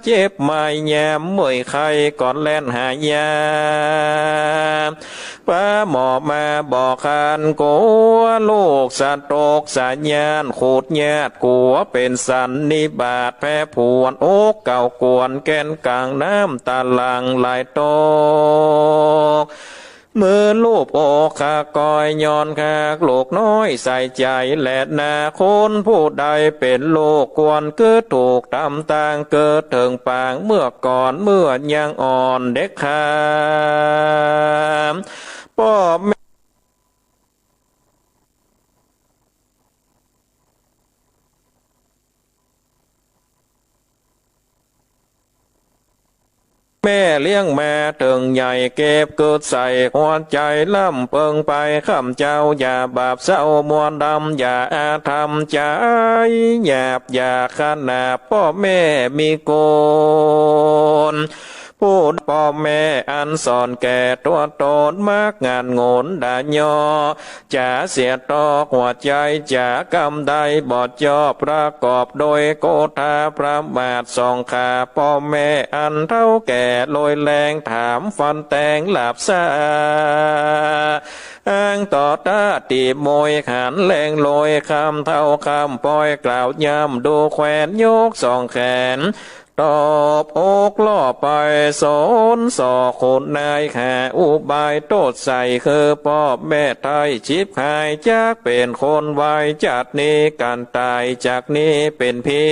เจ็บไม่ยา เมื่อยไข้ก็แล่นหายา ปาหมอมาบ่คร้าน กั๋วลูกสะตกสะญาญ ขูดญาติกั๋วเป๋นสันนิบาต แผลผวนอกเก่ากวน แก่นก๋างน้ำตาหลั่งไหลตก มือลูบอกข้าก้อย ย้อนคักลูกน้อยใส่ใจ๋แลนา คนผู้ใดเป๋นลูกควรกึ๊ดถูกต๋ามตาง เกิดเถิงปางเมื่อก่อน เมื่อยังอ่อนเด็กขา ป้อแม่ แม่เลี้ยงมาเถิงใหญ่ เก็บเกิดใส่หัวใจ๋ ล้ำเปิงไปค่ำเจ๊า อย่าบาปเศร้ามัวดำ อย่าอาธรรมใจ๋หยาบ อย่าขนาบ ป้อแม่มีกุณ ผู้ป้อแม่อันสอนแก่ตั๋วต๋น มักงานงนดาย่อ จ๋าเสียตอกหัวใจ๋ จ๋ากำได้บ่จอบ ประกอบโดยโกธาประมาทสองขา ป้อแม่อันเฒ่าแก่โรยแรง ถามฟันแตงหลาบซ่า อ้างต่อต้าติโมย หันแรงโรย คำเฒ่าคำปอย กล่าวย้ำดูแควน ยกสองแขน ตบอกล่อไปสนส่อคนนาย หาอุบายโต้ษใส่ คือป้อแม่ไท้ฉิบหาย จักเป๋นคนวาย จาตินี้กั๋นต๋าย จากนี้เป๋นผี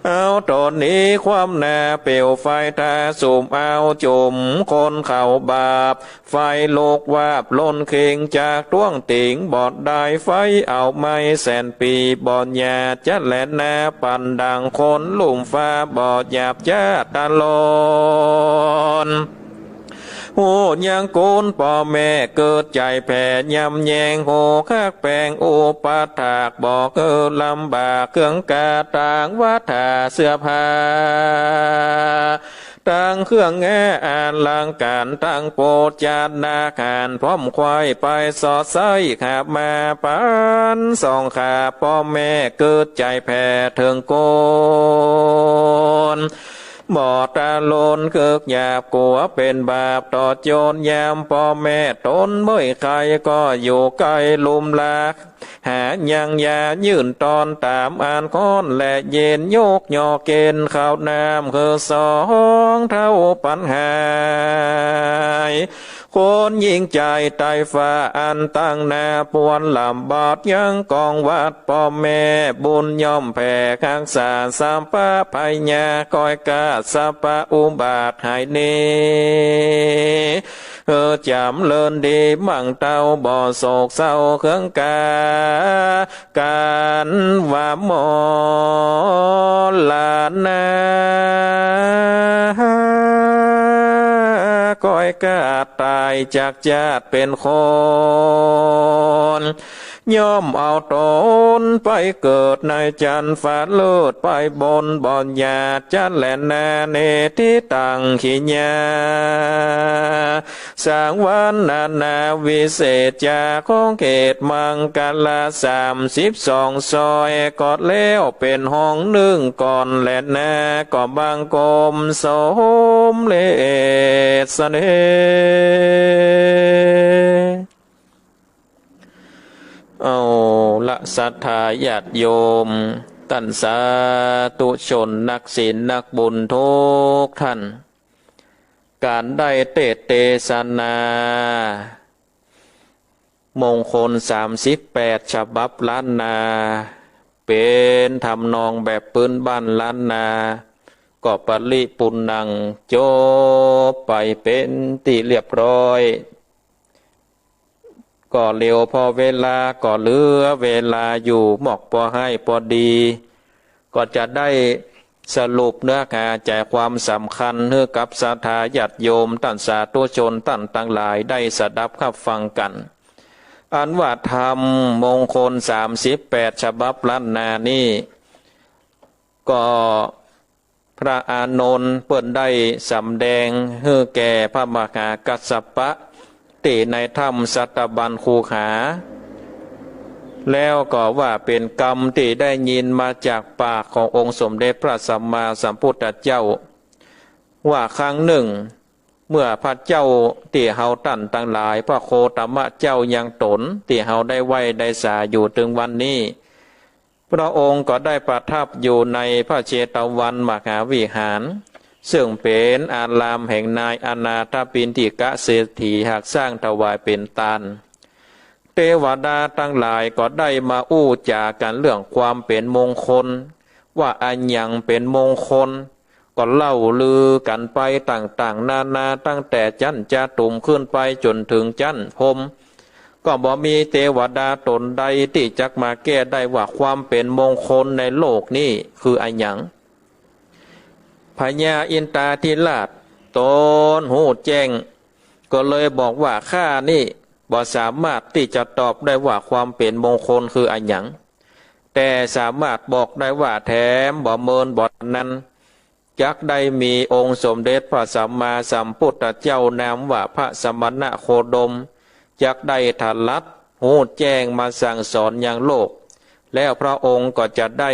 เอาต๋นนี้คว่ำหน้าเปลวไฟ ถ้าสุมเอาจุมคนเขาบาป ไฟลุกวาบล้นคิง จากต้วงติงบ่ได้ ไฟเอาไหม้แสนปี๋ บ่หยาบจะแลนา ปันดังคนลุ่มฟ้า บ่หยาบจะตะลอน ฮู้ยังกุณป้อแม่เกิดใจ๋แผ่ ย้ำแยงฮู้คักแปงอุปถาก บ่คือลำบาก เครื่องกาตางวัตถาเสื้อผ้า ตังเครื่องแง่อลังก๋าน ตังโปจานาหาร พร้อมไขว้ไปสอดใส้ หาบมาปันสองขา ป้อแม่เกิดใจ๋แผ่เถิงกุณ บ่ตะลนเกิกหยาบ กั๋วเป๋นบาปต่อโจร ยามป้อแม่ต๋นเมื่อยไข้ ก็อยู่ใก้ลุ่มลา หายังยายื่นตอน ต๋ามอันฮ้อนและเย็น ยกย่อเก๋ณฑ์ข้าวน้ำ คือสองเฒ่าปันหาย คนยิ่งใจ๋ไต้ฟ้า อันตั้งหน้าปวนลำบาด ยังกองวัดป้อแม่ บุญย่อมแผ่ฮักษา สัพพะภัยยาก้อยกาด สัพพะอุบาทหายหนี เออ จ๋ำเริญดีมั่งเต้า บ่โศกเศร้าเครื่องกา ก๋านว่ามรณะ ก้อยกาดต๋ายจากจาติเป๋นคน ย่อมเอาต๋นไปเกิดในจันทร์ฟ้าเลิศไปบน บ่หยาบจะแลนา เนติตัง ขีญา สังวรรณนาวิเศษจา ของเขตมังคละสามสิบสองซอย ก็แล้วเป๋นห้องนึ่งก่อนแลนา ก็บังคมสมเร็จเสน่ห์ เอาละศรัทธาญาติโยม ต้านสาธุชนนักศีลนักบุญทุกท่าน ก๋านได้เตสน์เตสนามงคลสามสิบแปดฉบับล้านนา เป๋นทำนองแบบปื๊นบ้านล้านนา ก็ปริปุณณัง จบไปเป๋นตี้เรียบร้อย ก็เหลือพอเวลา ก็เหลือเวลาอยู่มอกปอให้ปอดี ก็จะได้สรุปเนื้อหาใจ๋ความสำคัญหื้อกับศรัทธาญาติโยมต้านสาธุชนต้านตังหลายได้สดับฮับฟังกั๋น อันว่าธรรมมงคลสามสิบแปดฉบับล้านนานี้ ก็ พระอานนท์เปิ้นได้สำแดงหื้อแก่พระมหากัสสปะ ตี้ในถ้ำสัตบัญคูหา แล้วก็ว่าเป๋นกำตี้ได้ยินมาจากปากขององค์สมเด็จพระสัมมาสัมพุทธเจ้า ว่าครั้งนึ่ง เมื่อพระเจ้าตี้เฮาต้านตังหลาย พระโคตมะเจ้ายังต๋นตี้เฮาได้ไหว้ได้สาอยู่เถิงวันนี้ พระองค์ก็ได้ประทับอยู่ในพระเชตวันมหาวิหาร ซึ่งเป๋นอารามแห่งนายอนาถปิณฑิกะเศรษฐีหากสร้างถวายเป๋นตาน เตวดาตังหลายก็ได้มาอู้จ๋ากั๋นเรื่องความเป๋นมงคล ว่าอะหยังเป๋นมงคล ก็เล่าลือกั๋นไปต่างๆ นานา ตั้งแต่จั๊นจาตุมขึ้นไปจ๋นเถิงจั๊นพรหม ก็บ่มีเตวดาต๋นใดตี้จักมาแก้ได้ว่าความเป๋นมงคลในโลกนี้คืออะหยัง พญาอินทาธิราชต๋นฮู้แจ้ง ก็เลยบอกว่า ข้านี้บ่สามารถตี้จะตอบได้ว่าความเป๋นมงคลคืออะหยัง แต่สามารถบอกได้ว่าแถมบ่เมินบ่นานนั้น จักได้มีองค์สมเด็จพระสัมมาสัมพุทธเจ้านามว่าพระสมณโคดม จักได้ถลัดฮู้แจ้งมาสั่งสอนยังโลก แล้วพระองค์ก็จะได้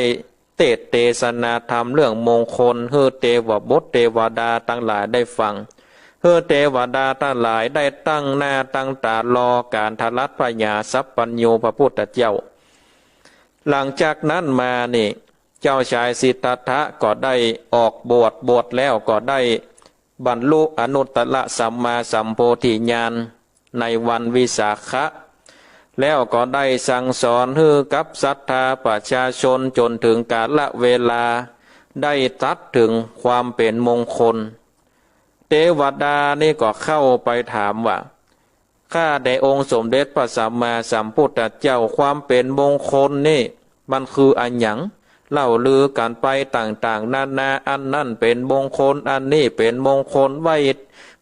เตสน์เตสนาธรรมเรื่องมงคล หื้อเตวบุตรเตวดาตังหลายได้ฟัง หื้อเตวดาตังหลายได้ตั้งหน้าตั้งต๋ารอก๋านถลัดพญาสัพพัญญูพระพุทธเจ้า หลังจากนั้นมานี่ เจ้าชายสิทธัตถะก็ได้ออกบวช บวชแล้วก็ได้บรรลุอนุตตรสัมมาสัมโพธิญาณในวันวิสาขะ แล้วก็ได้สั่งสอนหื้อกับศรัทธาประชาชนจ๋นเถิงกาลเวลา ได้ตรัสเถิงความเป๋นมงคล เตวดานี่ก็เข้าไปถามว่า ข้าแต่องค์สมเด็จพระสัมมาสัมพุทธเจ้า ความเป๋นมงคลนี่มันคืออะหยัง เล่าลือกั๋นไปต่างๆ นานา อันนั้นเป๋นมงคล อันนี้เป๋นมงคล ไหว้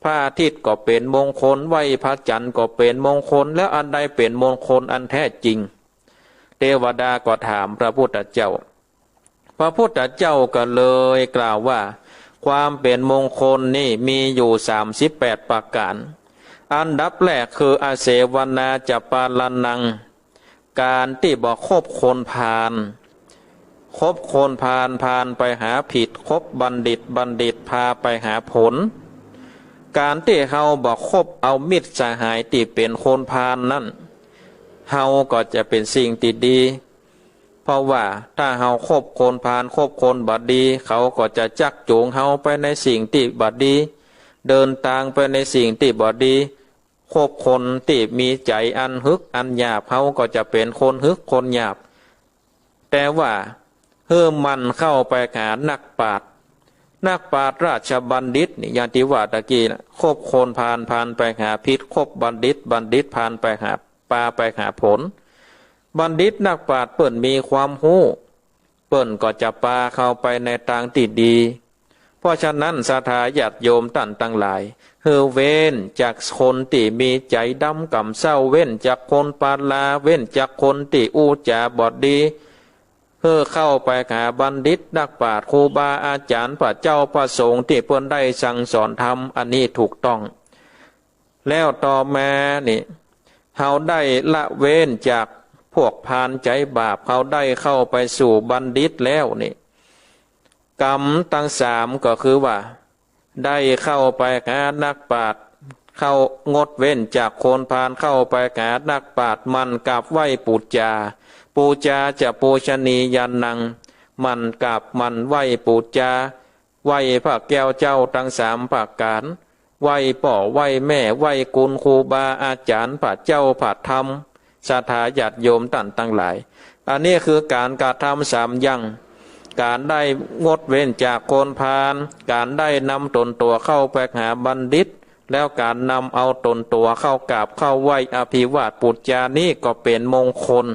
พระอาทิตย์ก็เป๋นมงคล ไหว้พระจันทร์ก็เป๋นมงคล แล้วอันใดเป๋นมงคลอันแท้จริง เตวดาก็ถามพระพุทธเจ้า พระพุทธเจ้าก็เลยกล่าวว่า ความเป๋นมงคลนี่มีอยู่สามสิบแปดประก๋าน อันดับแรกคือ อเสวนาจะปาลนัง ก๋านตี้บ่คบคนพาล คบคนพาล พาลไปหาผิด คบบัณฑิต บัณฑิตพาไปหาผล ก๋านตี้เฮาบ่คบเอามิตรสหายตี้เป๋นคนพาลนั้น เฮาก็จะเป๋นสิ่งตี้ดี เพราะว่าถ้าเฮาคบคนพาล คบคนบ่ดี เขาก็จะจักจูงเฮาไปในสิ่งตี้บ่ดี เดินตางไปในสิ่งตี้บ่ดี คบคนตี้มีใจ๋อันหึกอันหยาบ เฮาก็จะเป๋นคนหึกคนหยาบ แต่ว่าหื้อหมั่นเข้าไปหานักปราชญ์ นักปราชญ์ราชบัณฑิตนี่ อย่างตี้ว่าตะกี้นะ คบคนพาล พาลไปหาผิด คบบัณฑิต บัณฑิตพาลไปหา ปาไปหาผล บัณฑิตนักปราชญ์เปิ้นมีความฮู้ เปิ้นก็จะปาเฮาไปในตางตี้ดี เพราะฉะนั้นศรัทธาญาติโยมต้านตังหลาย หื้อเว้นจากคนตี้มีใจ๋ดำก่ำเซ้า เว้นจากคนปาลา เว้นจากคนตี้อู้จ๋าบ่ดี หื้อเข้าไปหาบัณฑิตนักปราชญ์ ครูบาอาจ๋ารย์ พระเจ้าพระสงฆ์ตี้เปิ้นได้สั่งสอนธรรม อันนี้ถูกต้อง แล้วต่อมานี่ เฮาได้ละเว้นจากพวกพาลใจ๋บาป เฮาได้เข้าไปสู่บัณฑิตแล้วนี่ ก๋รรมตังสามก็คือว่า ได้เข้าไปหานักปราชญ์ เข้างดเว้นจากคนพาล เข้าไปหานักปราชญ์ หมั่นกราบไหว้ปู๋จา ปู๋จาจะปูชนียานัง หมั่นกราบหมั่นไหว้ปู๋จา ไหว้พระแก้วเจ้าตังสามประก๋าน ไหว้ป้อไหว้แม่ ไหว้คุณครูบาอาจ๋ารย์ พระเจ้าพระธรรม ศรัทธาญาติโยมต้านตังหลาย อันนี้คือก๋านกระทำสามอย่าง ก๋านได้งดเว้นจากคนพาล ก๋านได้นำต๋นตั๋วเข้าไปหาบัณฑิต แล้วก๋านนำเอาต๋นตั๋วเข้ากราบเข้าไหว้อภิวาทปู๋จา นี้ก็เป๋นมงคล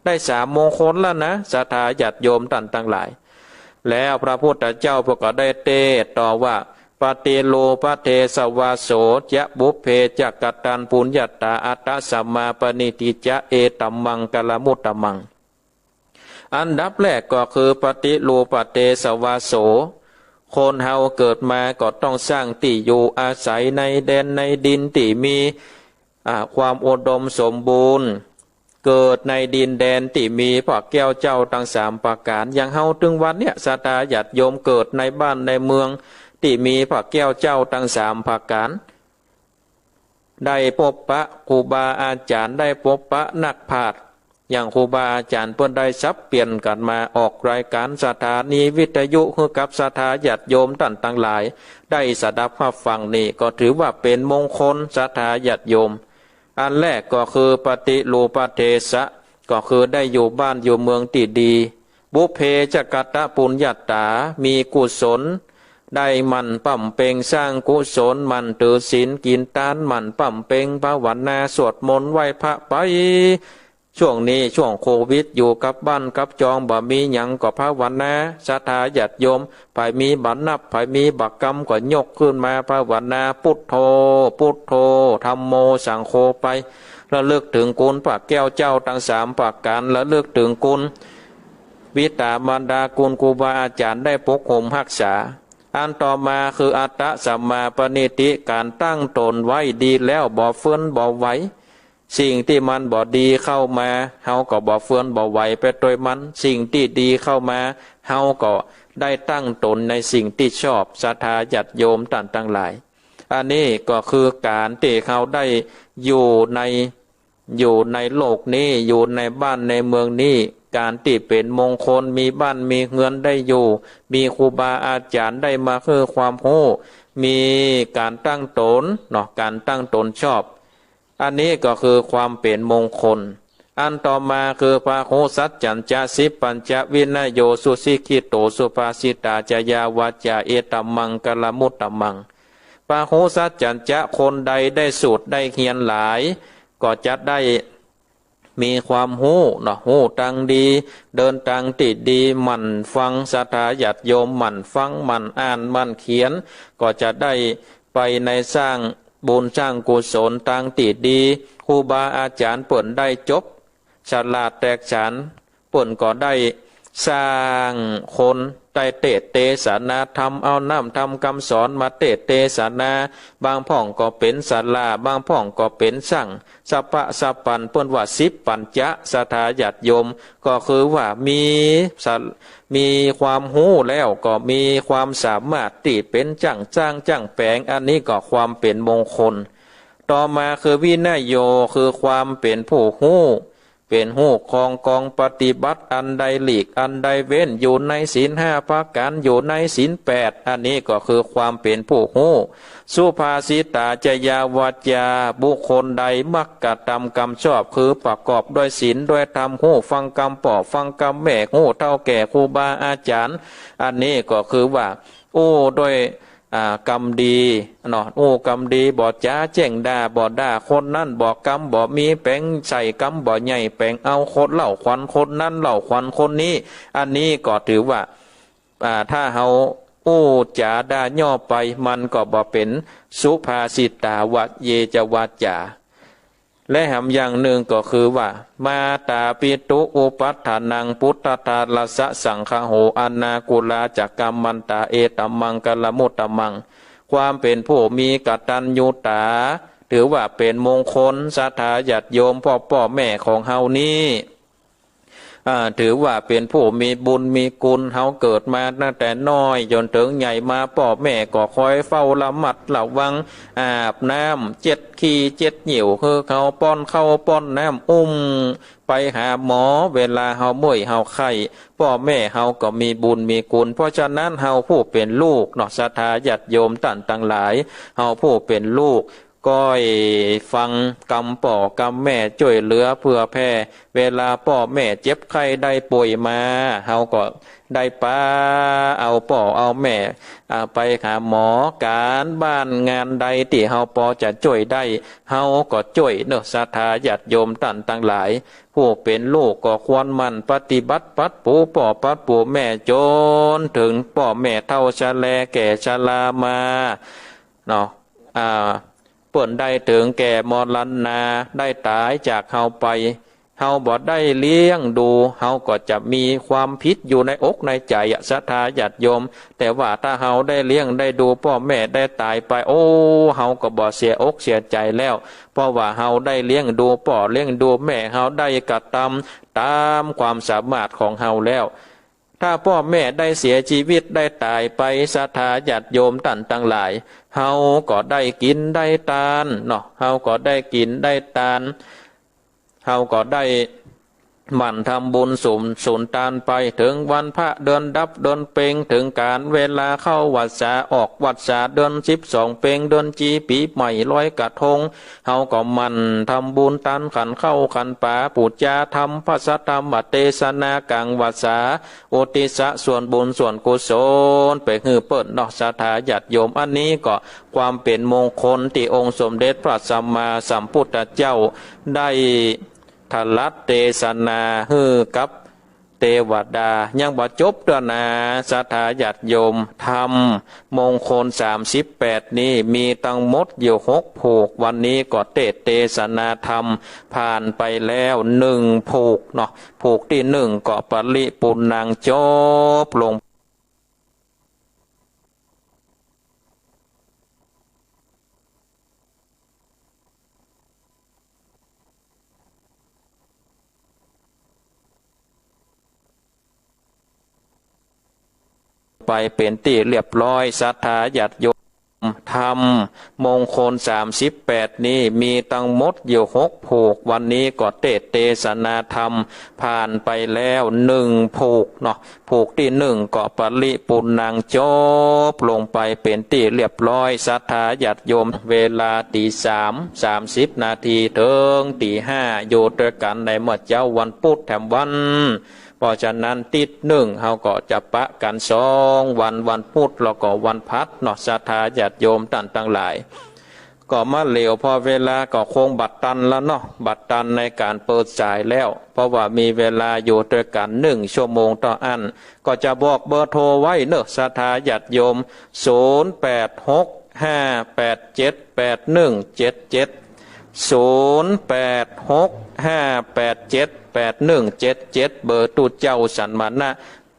ได้สามมงคลแล้วนะ ศรัทธาญาติโยมต้านตังหลาย แล้วพระพุทธเจ้าพระองค์ก็ได้เตสน์ต่อว่า ปฏิรูปเทสวาโส จะปุพเพจะกตัญญูญาตา อัตตสมาปะณิทิจะ เอตัมมังคลมุตตมัง อันดับแรกก็คือปฏิรูปเทสวาโส คนเฮาเกิดมาก็ต้องสร้างตี้อยู่อาศัยในแดนในดินตี้มี อ่า ความอุดมสมบูรณ์ เกิดในดินแดนตี้มีพระแก้วเจ้าตังสามประก๋าน อย่างเฮาตึงวันเนี้ย ศรัทธาญาติโยมเกิดในบ้านในเมืองตี้มีพระแก้วเจ้าตังสามประก๋าน ได้ปบปะครูบาอาจ๋ารย์ ได้ปบปะนักปราชญ์ อย่างครูบาอาจ๋ารย์เปิ้นได้สับเปลี่ยนกั๋นมาออกรายก๋านสถานีวิทยุหื้อกับศรัทธาญาติโยมต้านตังหลายได้สดับฮับฟังนี่ ก็ถือว่าเป๋นมงคลศรัทธาญาติโยม อันแรกก็คือปฏิรูปะเทสะ ก็คือได้อยู่บ้านอยู่เมืองตี้ดี ปุพเพจะกะตะปุญญาตา มีกุศล ได้หมั่นบำเพ็งสร้างกุศล หมั่นถือศีลกิ๋นตาน หมั่นบำเพ็งภาวนาสวดมนต์ไหว้พระไป ช่วงนี้ช่วงโควิด อยู่กับบ้านกับจอง บ่มีหยังก็ภาวนา ศรัทธาญาติโยม ใผมีบ่านับ ใผมีบ่ากำ ก็ยกขึ้นมาภาวนา พุทโธ พุทโธ ธัมโม สังโฆ ไป ระลึกเถิงคุณพระแก้วเจ้าตังสามประก๋าน ระลึกเถิงคุณบิดามารดา คุณครูบาอาจ๋ารย์ได้ปกห่มฮักษา อันต่อมาคืออัตตสัมมาปณิธิ ก๋านตั้งต๋นไว้ดีแล้ว บ่เฟื่อนบ่ไหว สิ่งตี้มันบ่ดีเข้ามา เฮาก็บ่เฟื่อนบ่ไหวไปตวยมัน สิ่งตี้ดีเข้ามา เฮาก็ได้ตั้งต๋นในสิ่งตี้ชอบ ศรัทธาญาติโยมต้านตังหลาย อันนี้ก็คือก๋านตี้เฮาได้อยู่ใน อยู่ในโลกนี้ อยู่ในบ้านในเมืองนี้ ก๋านตี้เป๋นมงคล มีบ้านมีเฮือนได้อยู่ มีครูบาอาจ๋ารย์ได้มาหื้อความฮู้ มีก๋านตั้งต๋นเนาะ ก๋านตั้งต๋นชอบ อันนี้ก็คือความเป๋นมงคล อันต่อมาคือ พาหุสัจจัญจะ สิปปัญจะ วินโย สุสิกขิโต สุภาสิตา จยาวาจา เอตมมังคลมุตตมัง พาหุสัจจัญจะ คนใดได้สูตรได้เฮียนหลาย ก็จะได้มีความฮู้เนาะ ฮู้ตางดี เดินตางตี้ดี หมั่นฟัง ศรัทธาญาติโยมหมั่นฟัง หมั่นอ่าน หมั่นเขียน ก็จะได้ไปในสร้างบุญสร้างกุศลตางตี้ดี ครูบาอาจ๋ารย์เปิ้นได้จบ ฉลาดแตกฉาน เปิ้นก็ได้สร้างคน ได้เตสน์เตสนาธรรม เอาน้ำธรรมกำสอนมาเตสน์เตสนา บางพ่องก็เป๋นศาลา บางพ่องก็เป๋นซ่าง สะปะสะปัน เปิ้นว่าสิปปัญจะ ศรัทธาญาติโยม ก็คือว่ามีสะ มีความฮู้แล้วก็มีความสามารถตี้เป๋นจ้างสร้างจ้างแป๋ง อันนี้ก็ความเป๋นมงคล ต่อมาคือวินโย คือความเป๋นผู้ฮู้ เป๋นฮู้ครองกองปฏิบัติ อันใดหลีกอันใดเว้น อยู่ในศีลห้าประก๋าน อยู่ในศีลแปด อันนี้ก็คือความเป๋นผู้ฮู้ สุภาสิตา จยาวาจา บุคคลใดมักกระทำกรรมชอบ คือประกอบด้วยศีลด้วยธรรม ฮู้ฟังกำป้อฟังกำแม่ ฮู้เฒ่าแก่ครูบาอาจ๋ารย์ อันนี้ก็คือว่า อู้ด้วย อ่า กำดีเนาะ อู้กำดี บ่จ๋าแจ้งด่า บ่ด่าคนนั้น บ่กำบ่มีแป๋งใส่ กำบ่ใหญ่แป๋งเอาคน เล่าขวัญคนนั้น เล่าขวัญคนนี้ อันนี้ก็ถือว่า อ่า ถ้าเฮาอู้จ๋าด่าย่อไป มันก็บ่เป๋นสุภาสิตา วะเยจวาจา และแหมอย่างนึ่งก็คือว่า มาตาปิตุอุปัฏฐานัง ปุตตะทารสะสังคโห อนาคุลาจะกัมมันตา เอตมมังคลมุตตมัง ความเป๋นผู้มีกตัญญูตา ถือว่าเป๋นมงคล ศรัทธาญาติโยม ป้อป้อแม่ของเฮานี้ อ่า ถือว่าเป๋นผู้มีบุญมีคุณ เฮาเกิดมาตั้งแต่น้อยจ๋นเถิงใหญ่มา ป้อแม่ก็คอยเฝ้าระมัดระวัง อาบน้ำ เจ็ดขี้เจ็ดเยี่ยวหื้อเฮา ป้อนข้าวป้อนน้ำ อุ้มไปหาหมอ เวลาเฮาเมื่อยเฮาไข้ ป้อแม่เฮาก็มีบุญมีคุณ เพราะฉะนั้นเฮาผู้เป๋นลูกเนาะ ศรัทธาญาติโยมต้านตังหลาย เฮาผู้เป๋นลูก ก้อยฟังกำป้อกำแม่ จ้วยเหลือเผื่อแผ่ เวลาป้อแม่เจ็บไข้ได้ป่วยมา เฮาก็ได้ปาเอาป้อเอาแม่ อ่า ไปหาหมอ ก๋านบ้านงานใดตี้เฮาปอจะจ้วยได้ เฮาก็จ้วยเนาะ ศรัทธาญาติโยมต้านตังหลาย ผู้เป๋นลูกก็ควรหมั่นปฏิบัติปัดปูป้อปัดปูแม่ จ๋นเถิงป้อแม่เฒ่าชะแลแก่ชรามา เนาะ อ่า เปิ้นได้เถิงแก่มรณา ได้ต๋ายจากเฮาไป เฮาบ่ได้เลี้ยงดู เฮาก็จะมีความผิดอยู่ในอกในใจ๋อะ ศรัทธาญาติโยม แต่ว่าถ้าเฮาได้เลี้ยงได้ดูป้อแม่ได้ต๋ายไป โอ้ เฮาก็บ่เสียอกเสียใจ๋แล้ว เพราะว่าเฮาได้เลี้ยงดูป้อเลี้ยงดูแม่ เฮาได้กระตำต๋ามความสามารถของเฮาแล้ว ถ้าป้อแม่ได้เสียจีวิตได้ต๋ายไป ศรัทธาญาติโยมต้านตังหลาย เฮาก็ได้กิ๋นได้ตานเนาะ เฮาก็ได้กิ๋นได้ตาน เฮาก็ได้หมั่นทำบุญสุน สุนตานไป เถิงวันพระ เดือนดับ เดือนเป็ง เถิงก๋านเวลาเข้าวัสสา ออกวัสสา เดือนสิบสองเป็ง เดือนจี ปี๋ใหม่ ลอยกระทง เฮาก็หมั่นทำบุญตานขันข้าวขันป๋า ปู๋จาธรรม พระสัทธรรมเตสนากลางวัสสา อุทิศส่วนบุญส่วนกุศลไปหื้อเปิ้นเนาะ ศรัทธาญาติโยม อันนี้ก็ความเป๋นมงคลตี้องค์สมเด็จพระสัมมาสัมพุทธเจ้าได้ตรัสเตสนาหื้อกับเตวดา ยังบ่จบเตื้อนา ศรัทธาญาติโยม ธรรมมงคลสามสิบแปดนี้มีตังหมดอยู่หกผูก วันนี้ก็เตสน์เตสนาธรรมผ่านไปแล้วหนึ่งผูกเนาะ ผูกตี้หนึ่งก็ปริปุณณัง จบลงไปเป๋นตี้เรียบร้อย ศรัทธาญาติโยม ธรรมมงคลสามสิบแปดนี้มีตังหมดอยู่หกผูก วันนี้ก็เตสน์เตสนาธรรมผ่านไปแล้วหนึ่งผูกเนาะ ผูกตี้หนึ่งก็ปริปุณณัง จบลงไปเป๋นตี้เรียบร้อย ศรัทธาญาติโยม เวลาตี๋สาม สามสิบนาที เถิงตี๋ห้า อยู่ตวยกั๋นในเมื่อเจ๊าวันปุ๊ดแถมวัน เพราะฉะนั้นตี๋หนึ่งเฮาก็จะปะกั๋นสองวัน วันปุ๊ดแล้วก็วันพลัสเนาะ ศรัทธาญาติโยมต้านตังหลาย ก็มาเหลียวพอเวลาก็คงบ่ตันแล้วเนาะ บ่ตันในก๋านเปิดสายแล้ว เพราะว่ามีเวลาอยู่ตวยกั๋นหนึ่งชั่วโมงเต้าอั้น ก็จะบอกเบอร์โทรไว้เนาะ ศรัทธาญาติโยม ศูนย์แปดหกห้าแปดเจ็ดแปดหนึ่งเจ็ดเจ็ด ศูนย์แปดหกห้าแปดเจ็ดแปดหนึ่งเจ็ดเจ็ด เบอร์ตุ๊เจ้าสันมานะ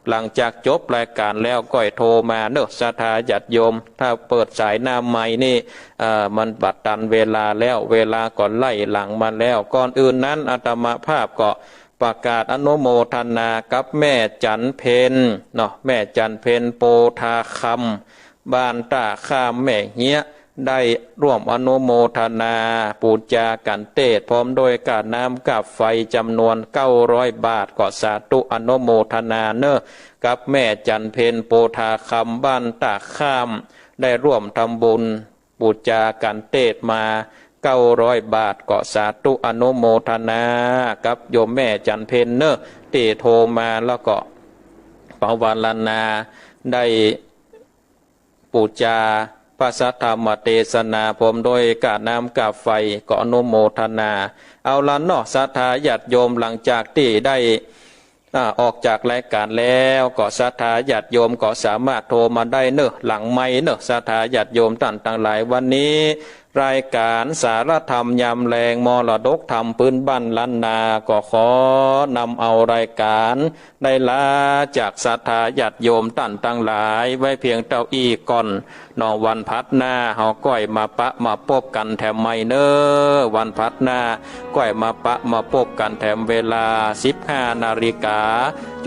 หลังจากจบรายก๋านแล้วก้อยโทรมาเนาะ ศรัทธาญาติโยม ถ้าเปิดสายหน้าไมค์นี่ เอ่อ มันบ่ตันเวลาแล้ว เวลาก็ไล่หลังมาแล้ว ก่อนอื่นนั้นอาตมาภาพก็ประกาศอนุโมทนากับแม่จันเพ็ญเนาะ แม่จันเพ็ญโพธาคำ บ้านต้าข้ามแม่เฮียะ ได้ร่วมอนุโมทนาปู๋จากัณฑ์เตสน์ พร้อมด้วยก้าน้ำก้าไฟจ๋ำนวนเก้าร้อยบาท ก็สาธุอนุโมทนาเนาะ กับแม่จันเพ็ญโพธาคำ บ้านต้าข้าม ได้ร่วมทำบุญปู๋จากัณฑ์เตสน์มาเก้าร้อยบาท ก็สาธุอนุโมทนากับโยมแม่จันเพ็ญเนาะ ตี้โทรมาแล้วก็ปวารณา ได้ ปู๋จาพระสัทธรรมเตสนา พร้อมด้วยก้าน้ำก้าไฟ ก็อนุโมทนา เอาละเนาะ ศรัทธาญาติโยม หลังจากตี้ได้ อ่า ออกจากรายก๋านแล้ว ก็ศรัทธาญาติโยมก็สามารถโทรมาได้เนาะ หลังไมค์เนาะ ศรัทธาญาติโยมต้านตังหลาย วันนี้ รายก๋านสารธรรมยามแลง มรดกธรรมปื๊นบ้านล้านนา ก็ขอนำเอารายก๋านได้ลาจากศรัทธาญาติโยมต้านตังหลายไว้เพียงเต้าอี้ก่อนเนาะ วันพลัสหน้าเฮาก้อยมาปะมาปบกั๋นแถมใหม่เนาะ วันพลัสหน้าก้อยมาปะมาปบกั๋นแถมเวลาสิบห้านาฬิกา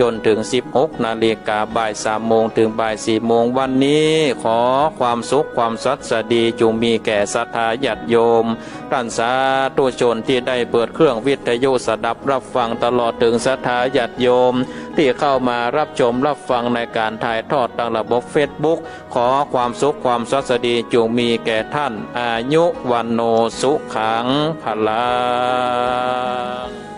จ๋นเถิงสิบหกนาฬิกา บ่ายสามโมงเถิงบ่ายสี่โมง วันนี้ขอความสุขความสวัสดีจุ่งมีแก่ศรัทธาญาติโยม ต้านสาธุชนตี้ได้เปิดเครื่องวิทยุสดับฮับฟัง ตลอดเถิงศรัทธาญาติโยมตี้เข้ามาฮับชมฮับฟังในก๋านถ่ายทอดตางระบบเฟซบุ๊ก ขอความสุขความสวัสดีจุ่งมีแก่ต้าน อายุ วัณโณ สุขัง พลัง